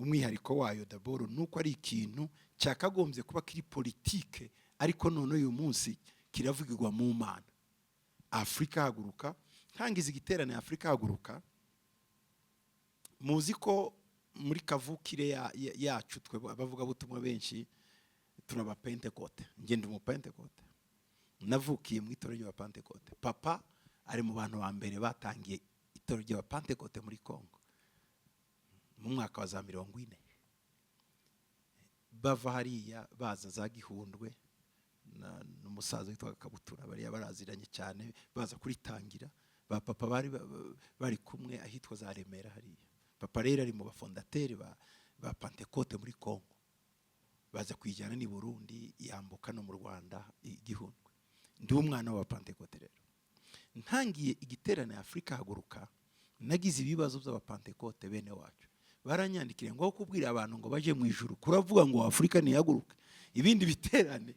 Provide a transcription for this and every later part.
Umwihariko wayo d'abord ni uko ari ikintu cyakagombye kuba kiri politike, ariko none uyu munsi kiravugirwa mu Mana. Afurika Haguruka, ntangiza igiterane Afurika Haguruka, muzi ko muri kavukire yacu twe abavugabutumwa benshi turaba Pentekote. Ngenda umupentekote, navukiye mu itorero ry'Abapentekote. Papa ari mu bantu ba mbere batangiye itorero ry'Abapentekote muri Congo mu mwaka wa za 40, bava hariya baza za Gihundwe n'umusaza witwaga Kabutura, bariya baraziranye cyane, baza kuritangira. Ba papa bari bari kumwe ahitwa za Remera hariya. Papa rero ari mu ba fondateurs ba Pentekote muri Congo, baza kuyijyana ni Burundi, yambuka no mu Rwanda i Gihundwe. Ndi umwana wa Pentekote. Rero ntangiye igiterane Afurika Haguruka, nagize ibibazo by'Abapantekote bene wacu. Baranyandikira ngo aho kubwira abantu ngo baje mu ijuru, kuravuga ngo Afurika ntihaguruke. Ibindi biterane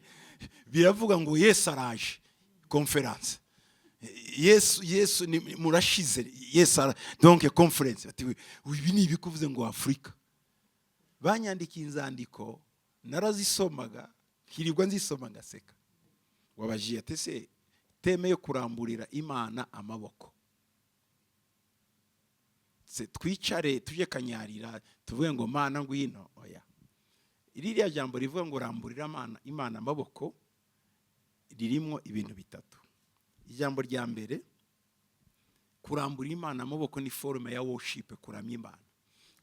biravuga ngo Yesu araje, conference Yesu, Yesu ni murashize, Yesu donc conference. Bati ibi ni ibikuvuze ngo Afurika. Banyandikiye inzandiko, narazisomaga, nkirirwa nzisoma ngaseka. Wabajiye ati se thème yo kuramburira Imana amaboko, se twicare tujye kanyarira tuvuge ngo Mana ngwino? Oya, ririya jambo rivuga ngo ramburira Imana amaboko ririmo ibintu bitatu. Ijambo rya mbere, kurambura Imana amaboko ni forme ya worship, kuramya Imana.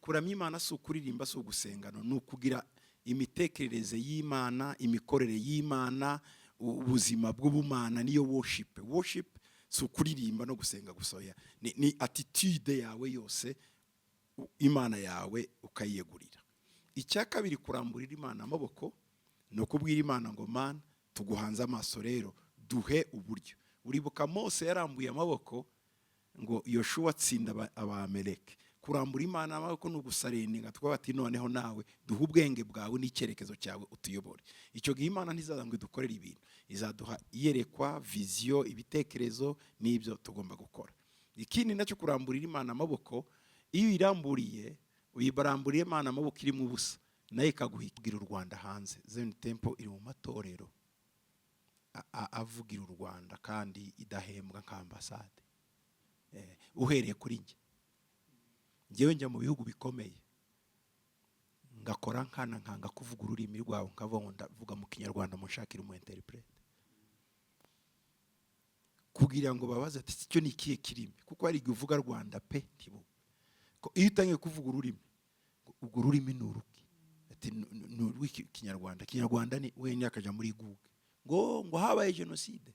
Kuramya Imana si ukuririmba, si ugusengano, ni ukugira imitekerereze y'Imana, imikorere y'Imana, ubuzima bw'ubumana, niyo worship. Worship si ukuririmba no gusenga gusa, oya. Ni attitude yawe yose, Imana yawe ukayiyegurira. Icya kabiri, kuramburira Imana amaboko ni ukubwira Imana ngo Mana, tuguhanze amaso, rero duhe uburyo. Uribuka Mose yarambuye amaboko ngo Yoshuwa atsinda Abameleki. Kurambura Imana amaboko ni ugusurrenderinga, tukavuga ati noneho nawe duhe ubwenge bwawe n'icyerekezo cyawe, utuyobore. Icyo gihe Imana ntizaza ngo idukorere ibintu, izaduha iyerekwa, vision, ibitekerezo n'ibyo tugomba gukora. Ikindi nacyo, kuramburira Imana amaboko, iyo uyiramburiye, uyibaramburiye Imana amaboko irimo ubusa, nayo ikaguhigira u Rwanda hanze. Zion Temple iri mu matorero avugira u Rwanda kandi idahembwa nka ambasade. Uhereye kuri njye, njyewe njya mu bihugu bikomeye ngakora nkana, nkanga kuvuga ururimi rwabo, nkavuga ngo ndavuga mu Kinyarwanda, munshakire umu interprète, kugira ngo babaze ati icyo ni ikihe kirimi? Kuko hari igihe uvuga Rwanda pe ntibu ko iyo utangiye kuvuga ururimi, ubwo ururimi ni uruki? Ati ni urw'Ikinyarwanda. Kinyarwanda ni wenyine, akajya muri Google ngo habaye jenoside,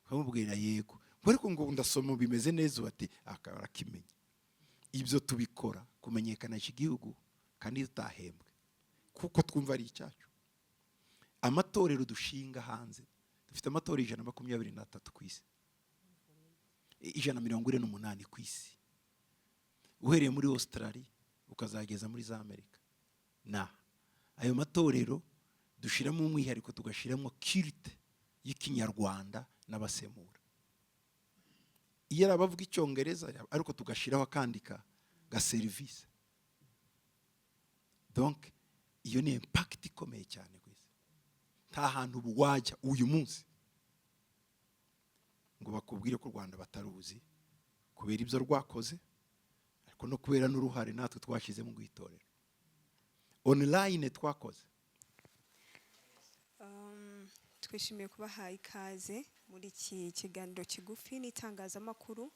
ukamubwira yego, ngo ariko ngo ndasoma bimeze neza ubu, ati akaba arakimenya. Ibyo tubikora kumenyekanisha igihugu kandi tutahembwe, kuko twumva ari icyacu. Amatorero dushinga hanze, dufite amatorero 123 ku isi, 148 ku isi, uhereye muri Australia ukazageza muri za Amerika. Na ayo matorero dushyiramo umwihariko, tugashyiramo culte y'Ikinyarwanda n'abasemura, iyo ari abavuga Icyongereza, ariko tugashyiraho akandi ka ga serivisi. Donc iyo ni impact ikomeye cyane ku isi. Nta hantu ubu wajya uyu munsi ngo bakubwire ko u Rwanda bataruzi, kubera ibyo rwakoze, ariko no kubera n'uruhare natwe twashyizemo rw'itorero online twakoze. Twishimiye kubaha ikaze muri iki kiganiro kigufi n'itangazamakuru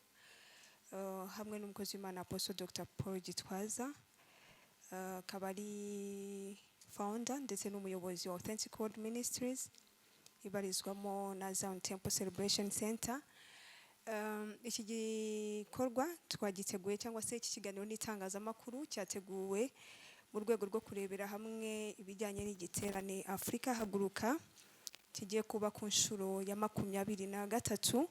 hamwe n'umukozi w'Imana Apostle Dr Paul Gitwaza, akaba ari founder ndetse n'umuyobozi wa Authentic Word Ministries ibarizwamo na Zion Temple Celebration Center. Iki gikorwa twagiteguye, cyangwa se iki kiganiro n'itangazamakuru cyateguwe mu rwego rwo kurebera hamwe ibijyanye n'igiterane Afurika Haguruka kigiye kuba ku nshuro ya 23.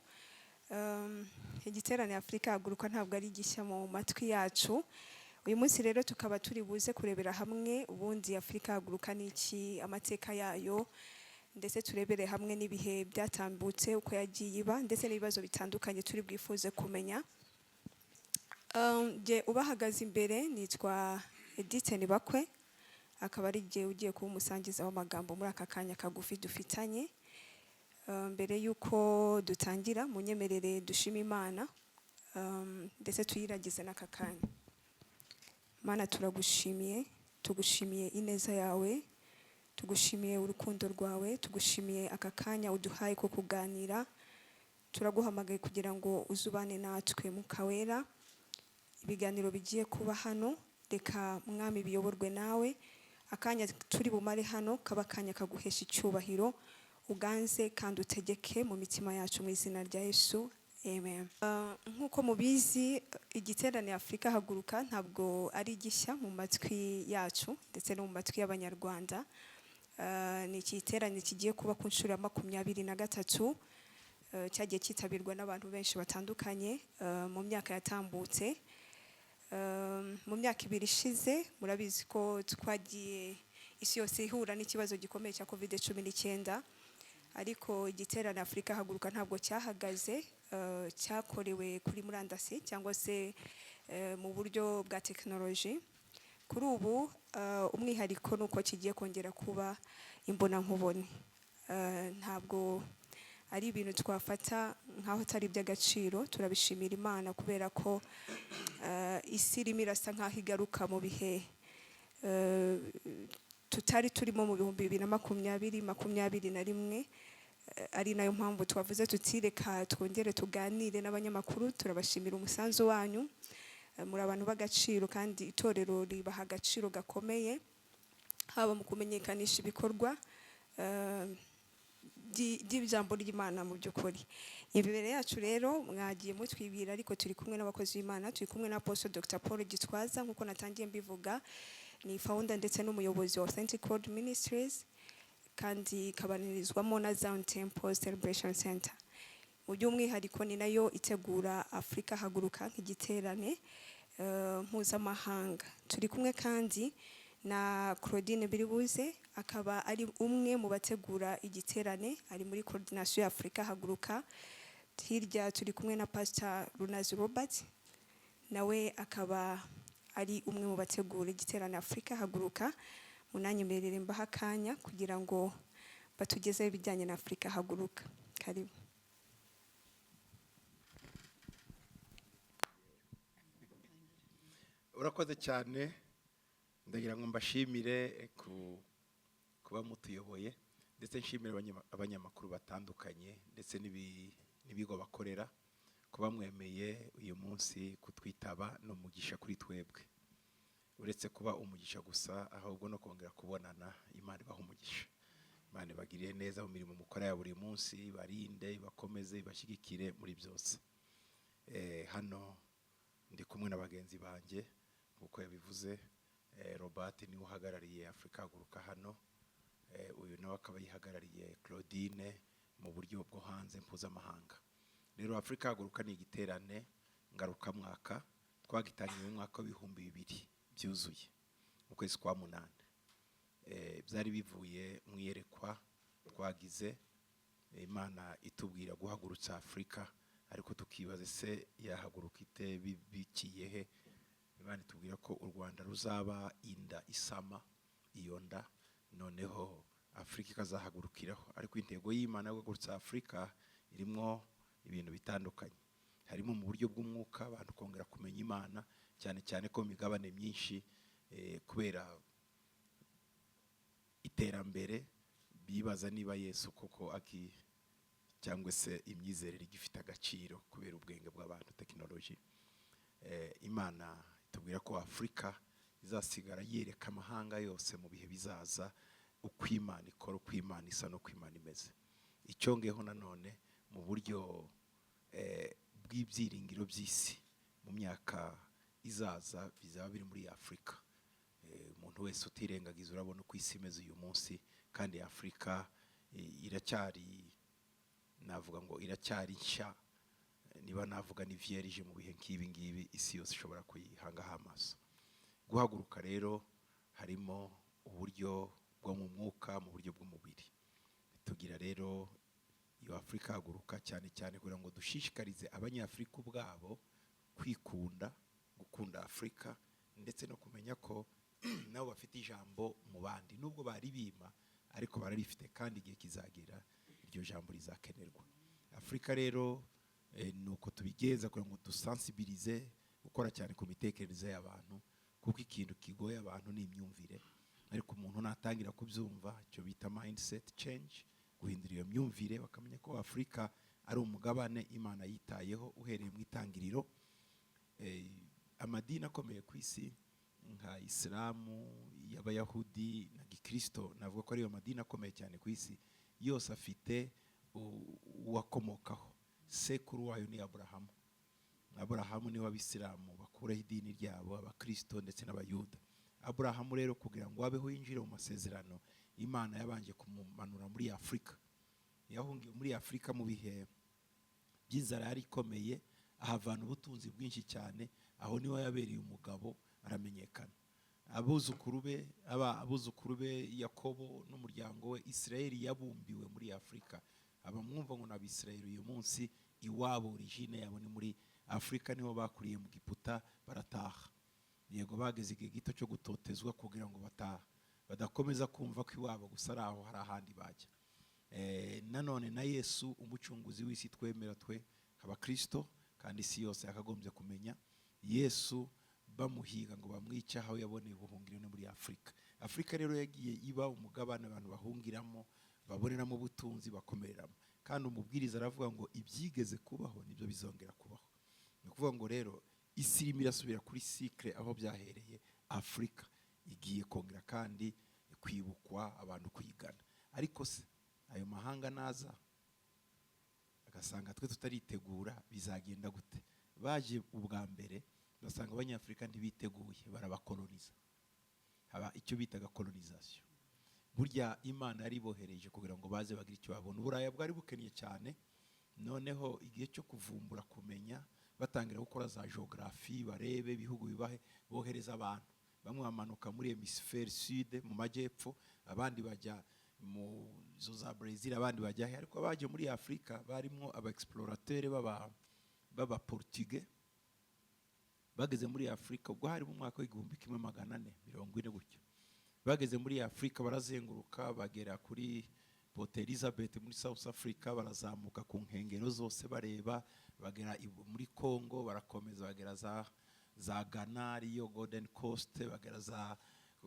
Igiterane Afurika Haguruka ntabwo ari gishya mu matwi yacu. Uyu munsi rero tukaba turi buze kurebera hamwe ubundi Afurika Haguruka ni iki, amateka yayo, ndetse turebere hamwe n'ibihe byatambutse uko yagiye iba, ndetse n'ibibazo bitandukanye turi bwifuze kumenya. Jye ubahagaze imbere nitwa Edith Nibakwe, akaba ari jye ugiye kuba umusangiza w'amagambo muri aka kanya kagufi dufitanye. Mbere y'uko dutangira, munyemerere dushime Imana, ndetse tuyiragize n'aka kanya. Mana, turagushimiye, tugushimiye ineza yawe, tugushimiye urukundo rwawe, tugushimiye aka kanya uduhaye ko kuganira. Turaguhamagaye kugira ngo uzubane natwe mu kawera. Ibiganiro bigiye kuba hano, reka Mwami biyoborwe nawe. Akanya turi bumare hano kaba akanya kaguhesha icyubahiro, uganze kandi utegeke mu mitima yacu, mu izina rya Yesu, amen. Nk'uko mubizi, igiterane Afurika Haguruka ntabwo ari gishya mu matwi yacu ndetse no mu matwi y'Abanyarwanda. Ni igiterane kigiye kuba ku nshuro ya 23, cyagiye cyitabirwa n'abantu benshi batandukanye mu myaka yatambutse. Mu myaka 2 ishize, murabizi ko twagiye isi yose ihura n'ikibazo gikomeye cya COVID-19, ariko igiterane Afurika Haguruka ntabwo cyahagaze. Cyakorewe kuri murandasi cyangwa se mu buryo bwa tekinoloji. Kuri ubu umwihariko ni uko kigiye kongera kuba imbonankubone. Ntabwo ari ibintu twafata nk'aho atari iby'agaciro. Turabishimira Imana kubera ko isi irimo irasa nk'aho igaruka mu bihe tutari turimo mu 2020, 21, ari nayo mpamvu twavuze tuti reka twongere tuganire n'abanyamakuru. Turabashimira umusanzu wanyu. Muri abantu b'agaciro kandi itorero ribaha agaciro gakomeye, haba mu kumenyekanisha ibikorwa by'ijambo ry'Imana. Mu by'ukuri, imbere yacu rero mwagiye mutwibwira, ariko turi kumwe n'abakozi b'Imana. Turi kumwe na Apostle Dr Paul Gitwaza. Nk'uko natangiye mbivuga, ni founder ndetse n'umuyobozi wa Authentic Word Ministries, kandi ikabanirizwamo na Zion Temple Celebration Center. Mu by'umwihariko ni nayo itegura Afurika Haguruka nk'igiterane mpuzamahanga. Turi kumwe kandi na Claudine Biribuze, akaba ari umwe mu bategura igiterane, ari muri coordination ya Afurika Haguruka. Hirya turi kumwe na Pastor Runazi Robert, nawe akaba ari umwe mu bategura igiterane Afurika Haguruka. Munanyemerere mbaha akanya kugira ngo batugezeho ibijyanye na Afurika Haguruka. Karibu. Urakoze cyane. Ndagira ngo mbashimire kuba mutuyoboye, ndetse nshimire abanyamakuru batandukanye ndetse n'ibigo bakorera kuba mwemeye uyu munsi kutwitaba. Ni umugisha kuri twebwe, uretse kuba umugisha gusa, ahubwo no kongera kubonana. Imana ibaha umugisha, Imana ibagirire neza mu mirimo mukora ya buri munsi, barinde, bakomeze, ibashyigikire muri byose. Hano ndi kumwe na bagenzi banjye nk'uko yabivuze. Robert niwe uhagarariye Afurika Haguruka hano, uyu nawe akaba yihagarariye Claudine mu buryo bwo hanze mpuzamahanga. Rero Afurika Haguruka ni igiterane ngarukamwaka twagitangiye mu mwaka w'2000 byuzuye mu kwezi kwa 8. Byari bivuye mu iyerekwa twagize, Imana itubwira guhagurutsa Afurika, ariko tukibaza ese yahaguruka ite, bikiye he? Imana itubwira ko u Rwanda ruzaba inda isama iyo nda, noneho Afurika ikazahagurukiraho. Ariko intego y'Imana yo guhagurutsa Afurika irimo ibintu bitandukanye, harimo mu buryo bw'umwuka abantu kongera kumenya Imana, cyane cyane ko mu migabane myinshi kubera iterambere bibaza niba Yesu koko aki cyangwa se imyizerere igifite agaciro kubera ubwenge bw'abantu, tekinoloji. Imana itubwira ko Afurika izasigara yereka amahanga yose mu bihe bizaza uko Imana ikora, uko Imana isa n'uko Imana imeze. Icyongeyeho nanone mu buryo bw'ibyiringiro by'isi mu myaka izaza bizaba biri muri Afurika. Umuntu wese utirengagiza urabona uko isi imeze uyu munsi, kandi Afurika iracyari, navuga ngo iracyari nshya, niba navuga ni vierge mu bihe nk'ibi ngibi isi yose ishobora kuyihangaho amaso. Guhaguruka rero harimo uburyo bwo mu mwuka, mu buryo bw'umubiri. Tugira rero iyo Afurika Haguruka cyane cyane kugira ngo dushishikarize Abanyafurika ubwabo kwikunda, gukunda Afurika, ndetse no kumenya ko Nabo bafite ijambo mu bandi, nubwo bari bima, ariko bararifite, kandi igihe kizagera iryo jambo rizakenerwa. Afurika rero, ni uko tubigenza kugira ngo dusensibilize, gukora cyane ku mitekerereze y'abantu, kuko ikintu kigoye abantu ni imyumvire. Ariko umuntu natangira kubyumva, icyo bita mindset change, guhindura iyo myumvire, bakamenya ko Afurika ari umugabane Imana yitayeho uhereye mu itangiriro. Amadini akomeye ku isi nka Isilamu, y'Abayahudi na Gikristo, navuga ko ariyo madini akomeye cyane ku isi yose, afite uwakomokaho. Sekuru wayo ni Aburahamu. Aburahamu niwe Abisilamu bakuraho idini ryabo, Abakristo ndetse n'Abayuda. Aburahamu rero, kugira ngo abeho, yinjire mu masezerano, Imana yabanje kumumanura muri Afurika. Yahungiye muri Afurika mu bihe by'inzara yari ikomeye, ahavana ubutunzi bwinshi cyane. Aho niho yabereye umugabo, aramenyekana. Abuzukuru be, aba abuzukuru be Yakobo n'umuryango we Isirayeli yabumbiwe muri Afurika. Abamwumva ngo ni Abisirayeli uyu munsi, iwabo, origine yabo ni muri Afurika, niho bakuriye mu Giputa, barataha. Yego, bageze igihe gito cyo gutotezwa kugira ngo bataha, badakomeza kumva ko iwabo gusa ari aho, hari ahandi bajya. Nanone na Yesu, umucunguzi w'isi twemera twe Abakristo, kandi isi yose yakagombye kumenya, Yesu bamuhiga ngo bamwice, aho yaboneye ubuhungiro ni muri Afurika. Afurika rero yagiye iba umugabane abantu bahungiramo, baboneramo ubutunzi, bakomereramo. Kandi umubwiriza aravuga ngo ibyigeze kubaho nibyo bizongera kubaho. Ni ukuvuga ngo rero isi irimo irasubira kuri cycle aho byahereye. Afurika igiye kongera kandi kwibukwa, abantu kuyigana. Ariko se ayo mahanga naza agasanga twe tutaritegura, bizagenda gute? Baje ubwa mbere basanga Abanyafurika ntibiteguye, barabakoloniza, haba icyo bitaga colonisation. Burya Imana yari ibohereje kugira ngo baze bagire icyo babona. Uburaya bwari bukennye cyane. Noneho igihe cyo kuvumbura, kumenya, batangira gukora za geography, barebe ibihugu bibahe. Bohereza abantu, bamwe bamanuka muri hémisphère sud, mu majyepfo, abandi bajya mu zo za Brazil, abandi bajya he. Ariko abaje muri Afurika barimo aba explorateur b'aba Portugais. Bageze muri Afurika ubwo hari mu mwaka w'1440 gutyo. Bageze muri Afurika, barazenguruka, bagera kuri Port Elizabeth muri South Africa, barazamuka ku nkengero zose bareba, bagera muri Congo, barakomeza bagera za Ghana, ariyo Golden Coast, bagera za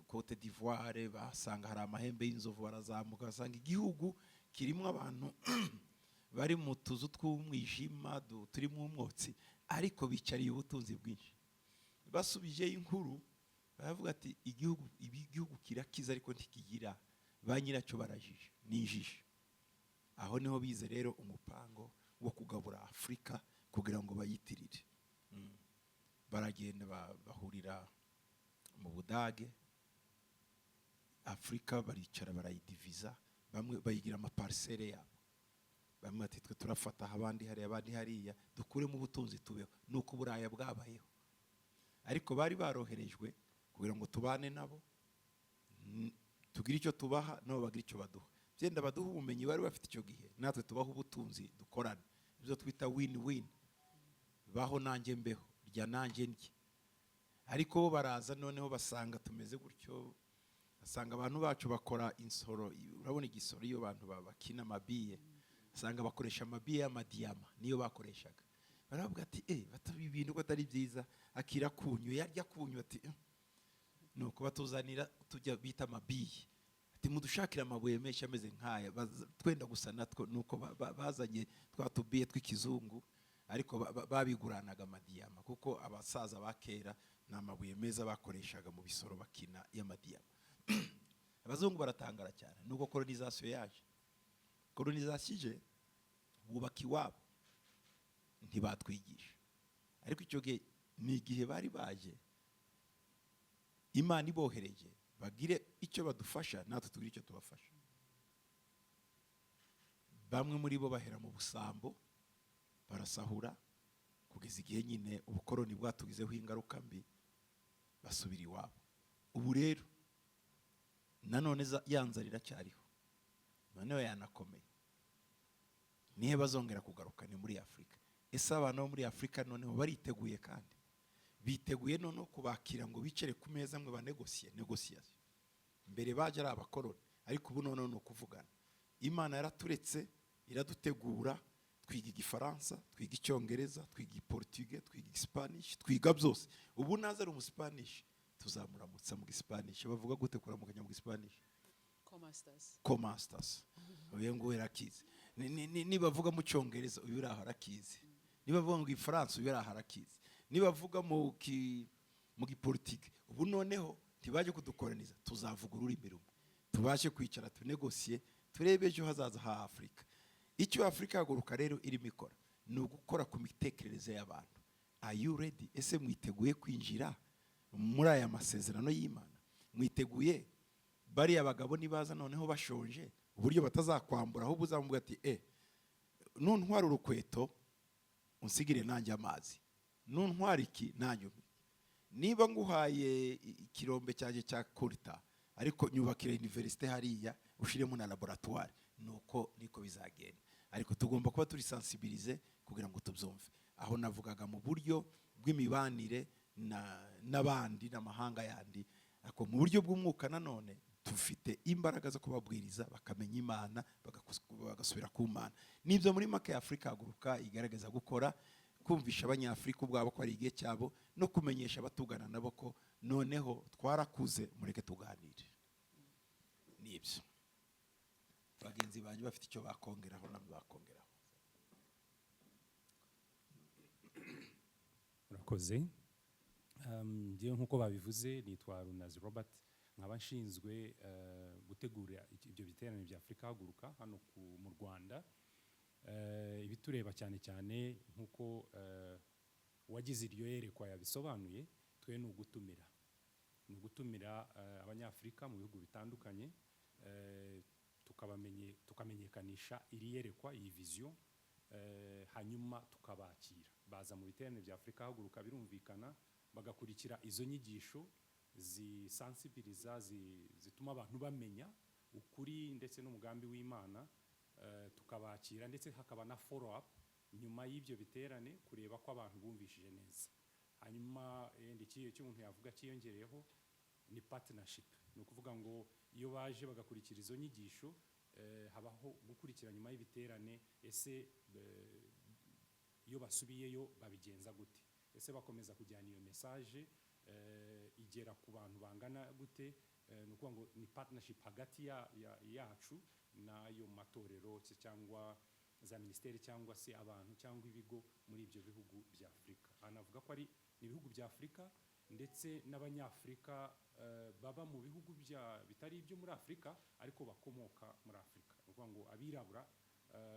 Cote d'Ivoire, basanga hari amahembe y'inzovu. Barazamuka, basanga igihugu kirimo abantu bari mu tuzu tw'umwijima, turimo umwotsi, ariko bicariye ubutunzi bwinshi. Basubijeyo inkuru, baravuga ati: "Igihugu, ibi igihugu kirakiza, ariko ntikigira ba nyiracyo, barajije, ni injiji." Aho niho bize rero umupango wo kugabura Afurika kugira ngo bayitirire. Baragenda bahurira mu Budage. Afurika baricara, barayidiviza, bamwe bayigira amaparcelles yabo. Bamwe bati: "Twe turafata aha, abandi hariya, abandi hariya, dukuremo ubutunzi, tubeho." Ni uko Uburaya bwabayeho. Ariko bari baroherejwe kugira ngo tubane nabo, tugire icyo tubaha, nabo bagire icyo baduha. Byenda baduha ubumenyi bari bafite icyo gihe, natwe tubaha ubutunzi, dukorane, ibyo twita win win, baho nanjye mbeho, rya nanjye ndye. Ariko bo baraza, noneho basanga tumeze gutyo, basanga abantu bacu bakora insoro. Urabona igisoro, iyo abantu bakina amabiye, usanga bakoresha amabiye y'amadiyama, niyo bakoreshaga. Baravuga ati: "Eh, batabi ibintu ko atari byiza, akira kunyu yarya kunyu." Ati: "Eh." Nuko batuzanira tujya bita amabiye, ati: "Mudushakire amabuye menshi ameze nk'aya, twenda gusa natwo." Nuko bazanye twa tubiye tw'ikizungu, ariko babiguranaga amadiyama, kuko abasaza ba kera ni amabuye meza bakoreshaga mu bisoro bakina y'amadiyama. Abazungu baratangara cyane. Nuko colonisation yaje. Colonisation ije, bubaka iwabo, ntibatwigisha. Ariko icyo gihe ni igihe bari baje, Imana ibohereje bagire icyo badufasha, natwe tugire icyo tubafasha. Bamwe muri bo bahera mu busambo, barasahura, kugeza igihe nyine ubukoroni bwatugizeho ingaruka mbi, basubira iwabo. Ubu rero nanone ya nzara iracyariho, noneho yanakomeye. Nihe bazongera kugaruka? Ni muri Afurika. Ese abantu bo muri Afurika noneho bariteguye? Kandi Biteguye noneho kubakira ngo bicare ku meza mwe banegosiye. Négociation, mbere baje ari abakoroni, ariko ubu noneho ni ukuvugana. Imana yaraturetse, iradutegura, twiga Igifaransa, twiga Icyongereza, twiga Igiportuge, twiga Igisipanishi, twiga byose. Ubu naza ari Umusipanishi, tuzamuramutsa mu Gisipanishi. Bavuga gute kuramukanya mu Gisipanishi? ¿Cómo estás? ¿Cómo estás? Uyu nguyu arakizi. Nibavuga mu Cyongereza, uyu uri aho arakizi. Nibavuga mu Gifaransa, uyu uri aho arakizi. Nibavuga mu Gipolitike, ubu noneho ntibaje kudukoraniza, tuzavuga ururimi rumwe, tubashe kwicara tunegosiye, turebe ejo hazaza ha Afurika. Icyo Afurika Haguruka rero irimo ikora ni ugukora ku mitekerereze y'abantu. Are you ready? Ese mwiteguye kwinjira muri aya masezerano y'Imana? Mwiteguye bariya bagabo nibaza noneho bashonje, uburyo batazakwambura, ahubwo uzamubwira ati: "Nuntwara urukweto, unsigire nanjye amazi. Nuntwara iki, nanjye umpe. Niba nguhaye ikirombe cyanjye cya coltan, ariko nyubakira université hariya, ushiremo na laboratoire." Nuko niko bizagenda, ariko tugomba kuba turi sensibilisés kugira ngo tubyumve. Aho navugaga mu buryo bw'imibanire n'abandi n'amahanga yandi, ariko mu buryo bw'umwuka nanone dufite imbaraga zo kubabwiriza bakamenya Imana, bagasubira ku Mana. Nibyo muri make Afurika Haguruka igaragaza gukora: kumvisha Abanyafurika ubwabo ko ari igihe cyabo, no kumenyesha abatugana nabo ko noneho twarakuze, mureke tuganire. Nibyo. Bagenzi banjye bafite icyo bakongeraho, nabo bakongeraho. Murakoze. Njyewe nk'uko babivuze nitwa Runazi Robert, nkaba nshinzwe gutegura ibyo biterane bya Afurika Haguruka hano mu Rwanda. Ibitureba cyane cyane, nk'uko uwagize iryo yerekwa yabisobanuye, twe ni ugutumira Abanyafurika mu bihugu bitandukanye, tukamenyekanisha iri yerekwa, iyi vision, hanyuma tukabakira baza mu biterane bya Afurika Haguruka. Birumvikana, bagakurikira izo nyigisho zisansibiliza, zituma abantu bamenya ukuri ndetse n'umugambi w'Imana. Tukabakira, ndetse hakaba na follow up nyuma y'ibyo biterane, kureba ko abantu bumvishije neza. Hanyuma yenda icyo umuntu yavuga cyiyongereyeho ni partnership. Ni ukuvuga ngo iyo baje bagakurikira izo nyigisho, habaho gukurikira nyuma y'ibiterane: ese iyo basubiyeyo babigenza gute? Ese bakomeza kujyana iyo message? Igera ku bantu bangana gute? Ni ukuvuga ngo ni partnership hagati yacu n'ayo matorero se cyangwa za minisiteri cyangwa se abantu cyangwa ibigo muri ibyo bihugu bya Afurika. Aha navuga ko ari ibihugu bya Afurika ndetse n'Abanyafurika baba mu bihugu bitari ibyo muri Afurika ariko bakomoka muri Afurika. Ni ukuvuga ngo abirabura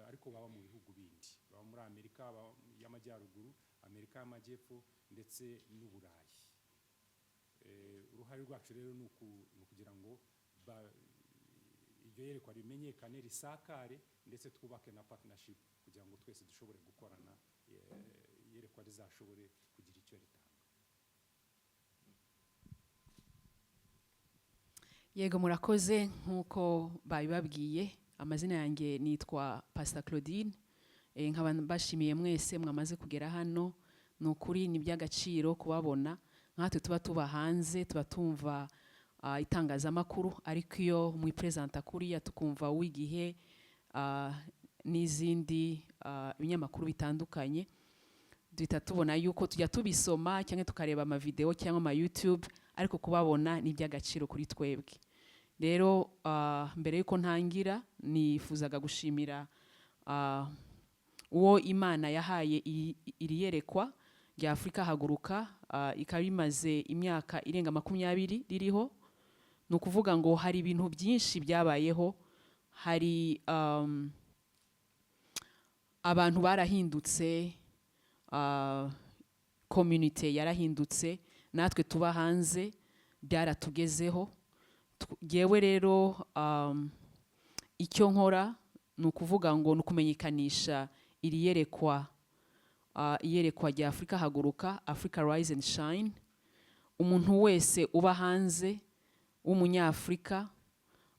ariko baba mu bihugu bindi, baba muri Amerika y'Amajyaruguru, Amerika y'Amajyepfo ndetse n'Uburayi. Uruhare rwacu rero ni ukugira ngo iryo yerekwa rimenyekane, risakare, ndetse twubake na partnership kugira ngo twese dushobore gukorana, iyerekwa rizashobore kugira icyo ritanga. Yego, murakoze. Nk'uko babibabwiye, amazina yanjye nitwa Pastor Claudine. Nkaba mbashimiye mwese mwamaze kugera hano. Ni ukuri ni iby'agaciro kubabona. Nkatwe tuba hanze, tuba tumva itangazamakuru, ariko iyo mwipresenta kuriya tukumva w'igihe n'izindi ibinyamakuru bitandukanye, duhita tubona yuko tujya tubisoma cyangwa tukareba amavideo cyangwa ama YouTube, ariko kubabona ni iby'agaciro kuri twebwe. Rero mbere yuko ntangira, nifuzaga gushimira uwo Imana yahaye iri yerekwa rya Afurika Haguruka, ikaba imaze imyaka irenga 20 ririho. Ni ukuvuga ngo hari ibintu byinshi byabayeho, hari abantu barahindutse, community yarahindutse, natwe tuba hanze byaratugezeho. Jyewe rero icyo nkora ni ukuvuga ngo ni ukumenyekanisha iri yerekwa, iyerekwa rya Afurika Haguruka, Africa Rise and Shine. Umuntu wese uba hanze w'Umunyafurika,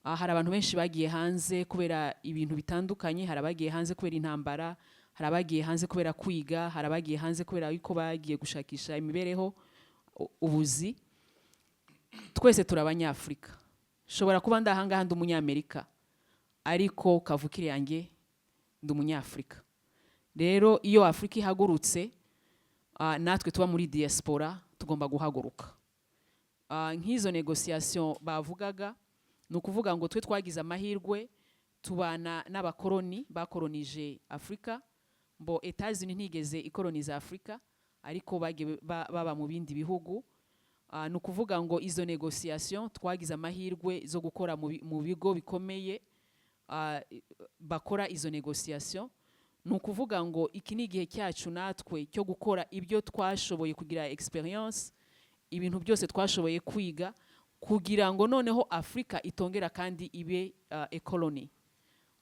hari abantu benshi bagiye hanze kubera ibintu bitandukanye. Hari abagiye hanze kubera intambara, hari abagiye hanze kubera kwiga, hari abagiye hanze kubera yuko bagiye gushakisha imibereho. ubuzi. Twese turi Abanyafurika. Nshobora kuba ndi ahangaha ndi Umunyamerika, ariko kavukire yanjye ndi Umunyafurika. Rero iyo Afurika ihagurutse, natwe tuba muri diaspora tugomba guhaguruka. Nk'izo négociation bavugaga, ni ukuvuga ngo twe twagize amahirwe tubana n'abakoroni bakoronije Afurika. Mbo Etats-Unis ntigeze ikoroniza Afurika, ariko bagiye baba mu bindi bihugu. Ni ukuvuga ngo izo négociation twagize amahirwe zo gukora mu bigo bikomeye bakora izo négociation. Ni ukuvuga ngo iki ni igihe cyacu natwe cyo gukora ibyo twashoboye kugira experience, ibintu byose twashoboye kwiga, kugira ngo noneho Afurika itongera kandi ibe a colony,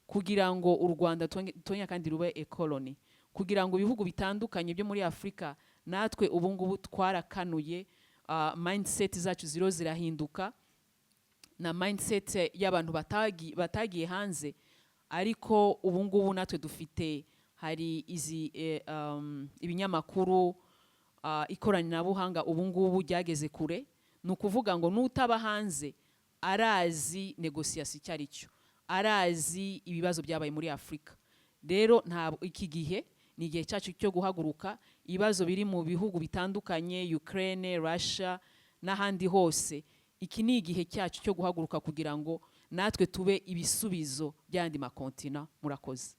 kugira ngo u Rwanda tongera kandi rube a colony, kugira ngo ibihugu bitandukanye byo muri Afurika. Natwe ubu ngubu twarakanuye, mindset zacu ziro zirahinduka, na mindset y'abantu batagiye hanze. Ariko ubu ngubu natwe dufite, hari izi ibinyamakuru, ikoranabuhanga ubu ngubu ryageze kure. Ni ukuvuga ngo n'utaba hanze arazi négociation icyo ari cyo, arazi ibibazo byabaye muri Afurika. Rero ntabwo iki gihe ni igihe cyacu cyo guhaguruka. Ibibazo biri mu bihugu bitandukanye, Ukraine, Russia n'ahandi hose, iki ni igihe cyacu cyo guhaguruka kugira ngo natwe tube ibisubizo by'andi makontina. Murakoze.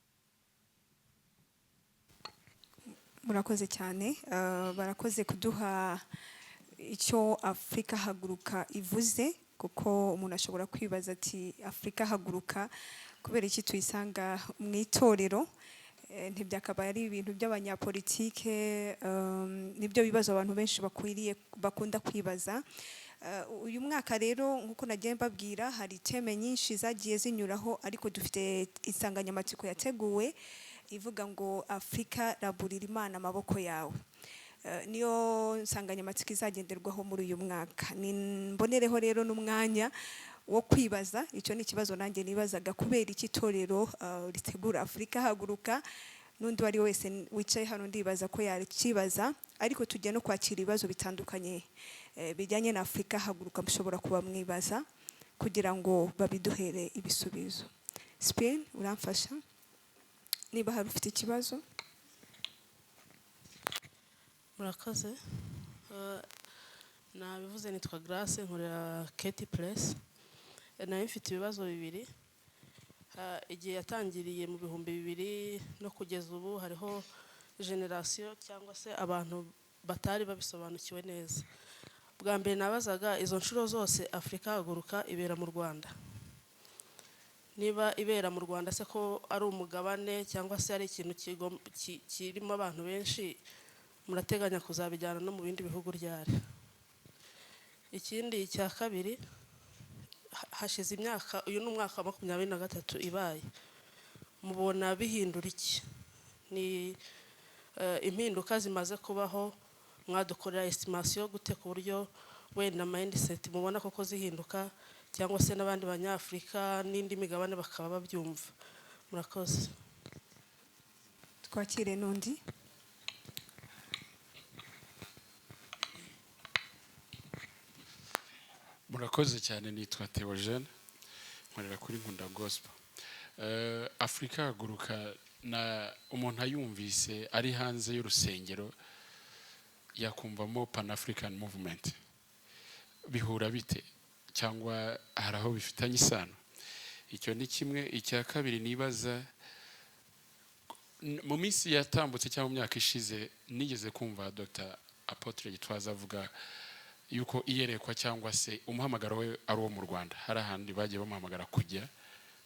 Murakoze cyane. Barakoze kuduha icyo Afurika Haguruka ivuze, kuko umuntu ashobora kwibaza ati: "Afurika Haguruka, kubera iki tuyisanga mu itorero? Ntibyakabaye ari ibintu by'abanyapolitike?" Nibyo bibazo abantu benshi bakwiriye bakunda kwibaza. Uyu mwaka rero, nk'uko nagiye mbabwira, hari thème nyinshi zagiye zinyuraho, ariko dufite insanganyamatsiko yateguwe ivuga ngo "Afurika, raburira Imana amaboko yawe". Niyo nsanganyamatsiko izagenderwaho muri uyu mwaka. Ni mbonereho rero n'umwanya wo kwibaza, icyo ni ikibazo nanjye nibazaga: kubera iki itorero ritegura Afurika Haguruka? N'undi uwo ari we wese wicaye hano ndibaza ko yakibaza. Ariko tujya no kwakira ibibazo bitandukanye bijyanye na Afurika Haguruka mushobora kuba mwibaza, kugira ngo babiduhere ibisubizo. Spain, uramfasha niba hari ufite ikibazo. Murakoze. Nabivuze, nitwa Grace, nkorera KT Press. Nayo mfite ibibazo bibiri. Igihe yatangiriye mu 2000 no kugeza ubu, hariho génération cyangwa se abantu batari babisobanukiwe neza. Bwa mbere nabazaga, izo nshuro zose Afurika Haguruka ibera mu Rwanda? Niba ibera mu Rwanda se, ko ari umugabane cyangwa se ari ikintu kirimo abantu benshi, murateganya kuzabijyana no mu bindi bihugu ryari? Ikindi cya kabiri, hashize imyaka, uyu ni umwaka wa 23 ibaye, mubona bihindura iki? Ni impinduka zimaze kubaho, mwadukorera estimation gute, ku buryo wenda mindset mubona koko zihinduka, cyangwa se n'abandi Banyafurika n'indi migabane bakaba babyumva? Murakoze. Twakire n'undi. Murakoze cyane. Nitwa Theogene, nkorera kuri Nkunda Gospel. Afurika Haguruka, na umuntu ayumvise ari hanze y'urusengero yakumvamo Pan African Movement. Bihura bite, cyangwa hari aho bifitanye isano? Icyo ni kimwe. Icya kabiri nibaza, mu minsi yatambutse cyangwa mu myaka ishize, nigeze kumva Dr Apôtre Gitwaza avuga yuko iyerekwa cyangwa se umuhamagaro we ari uwo mu Rwanda. Hari ahandi bagiye bamuhamagara kujya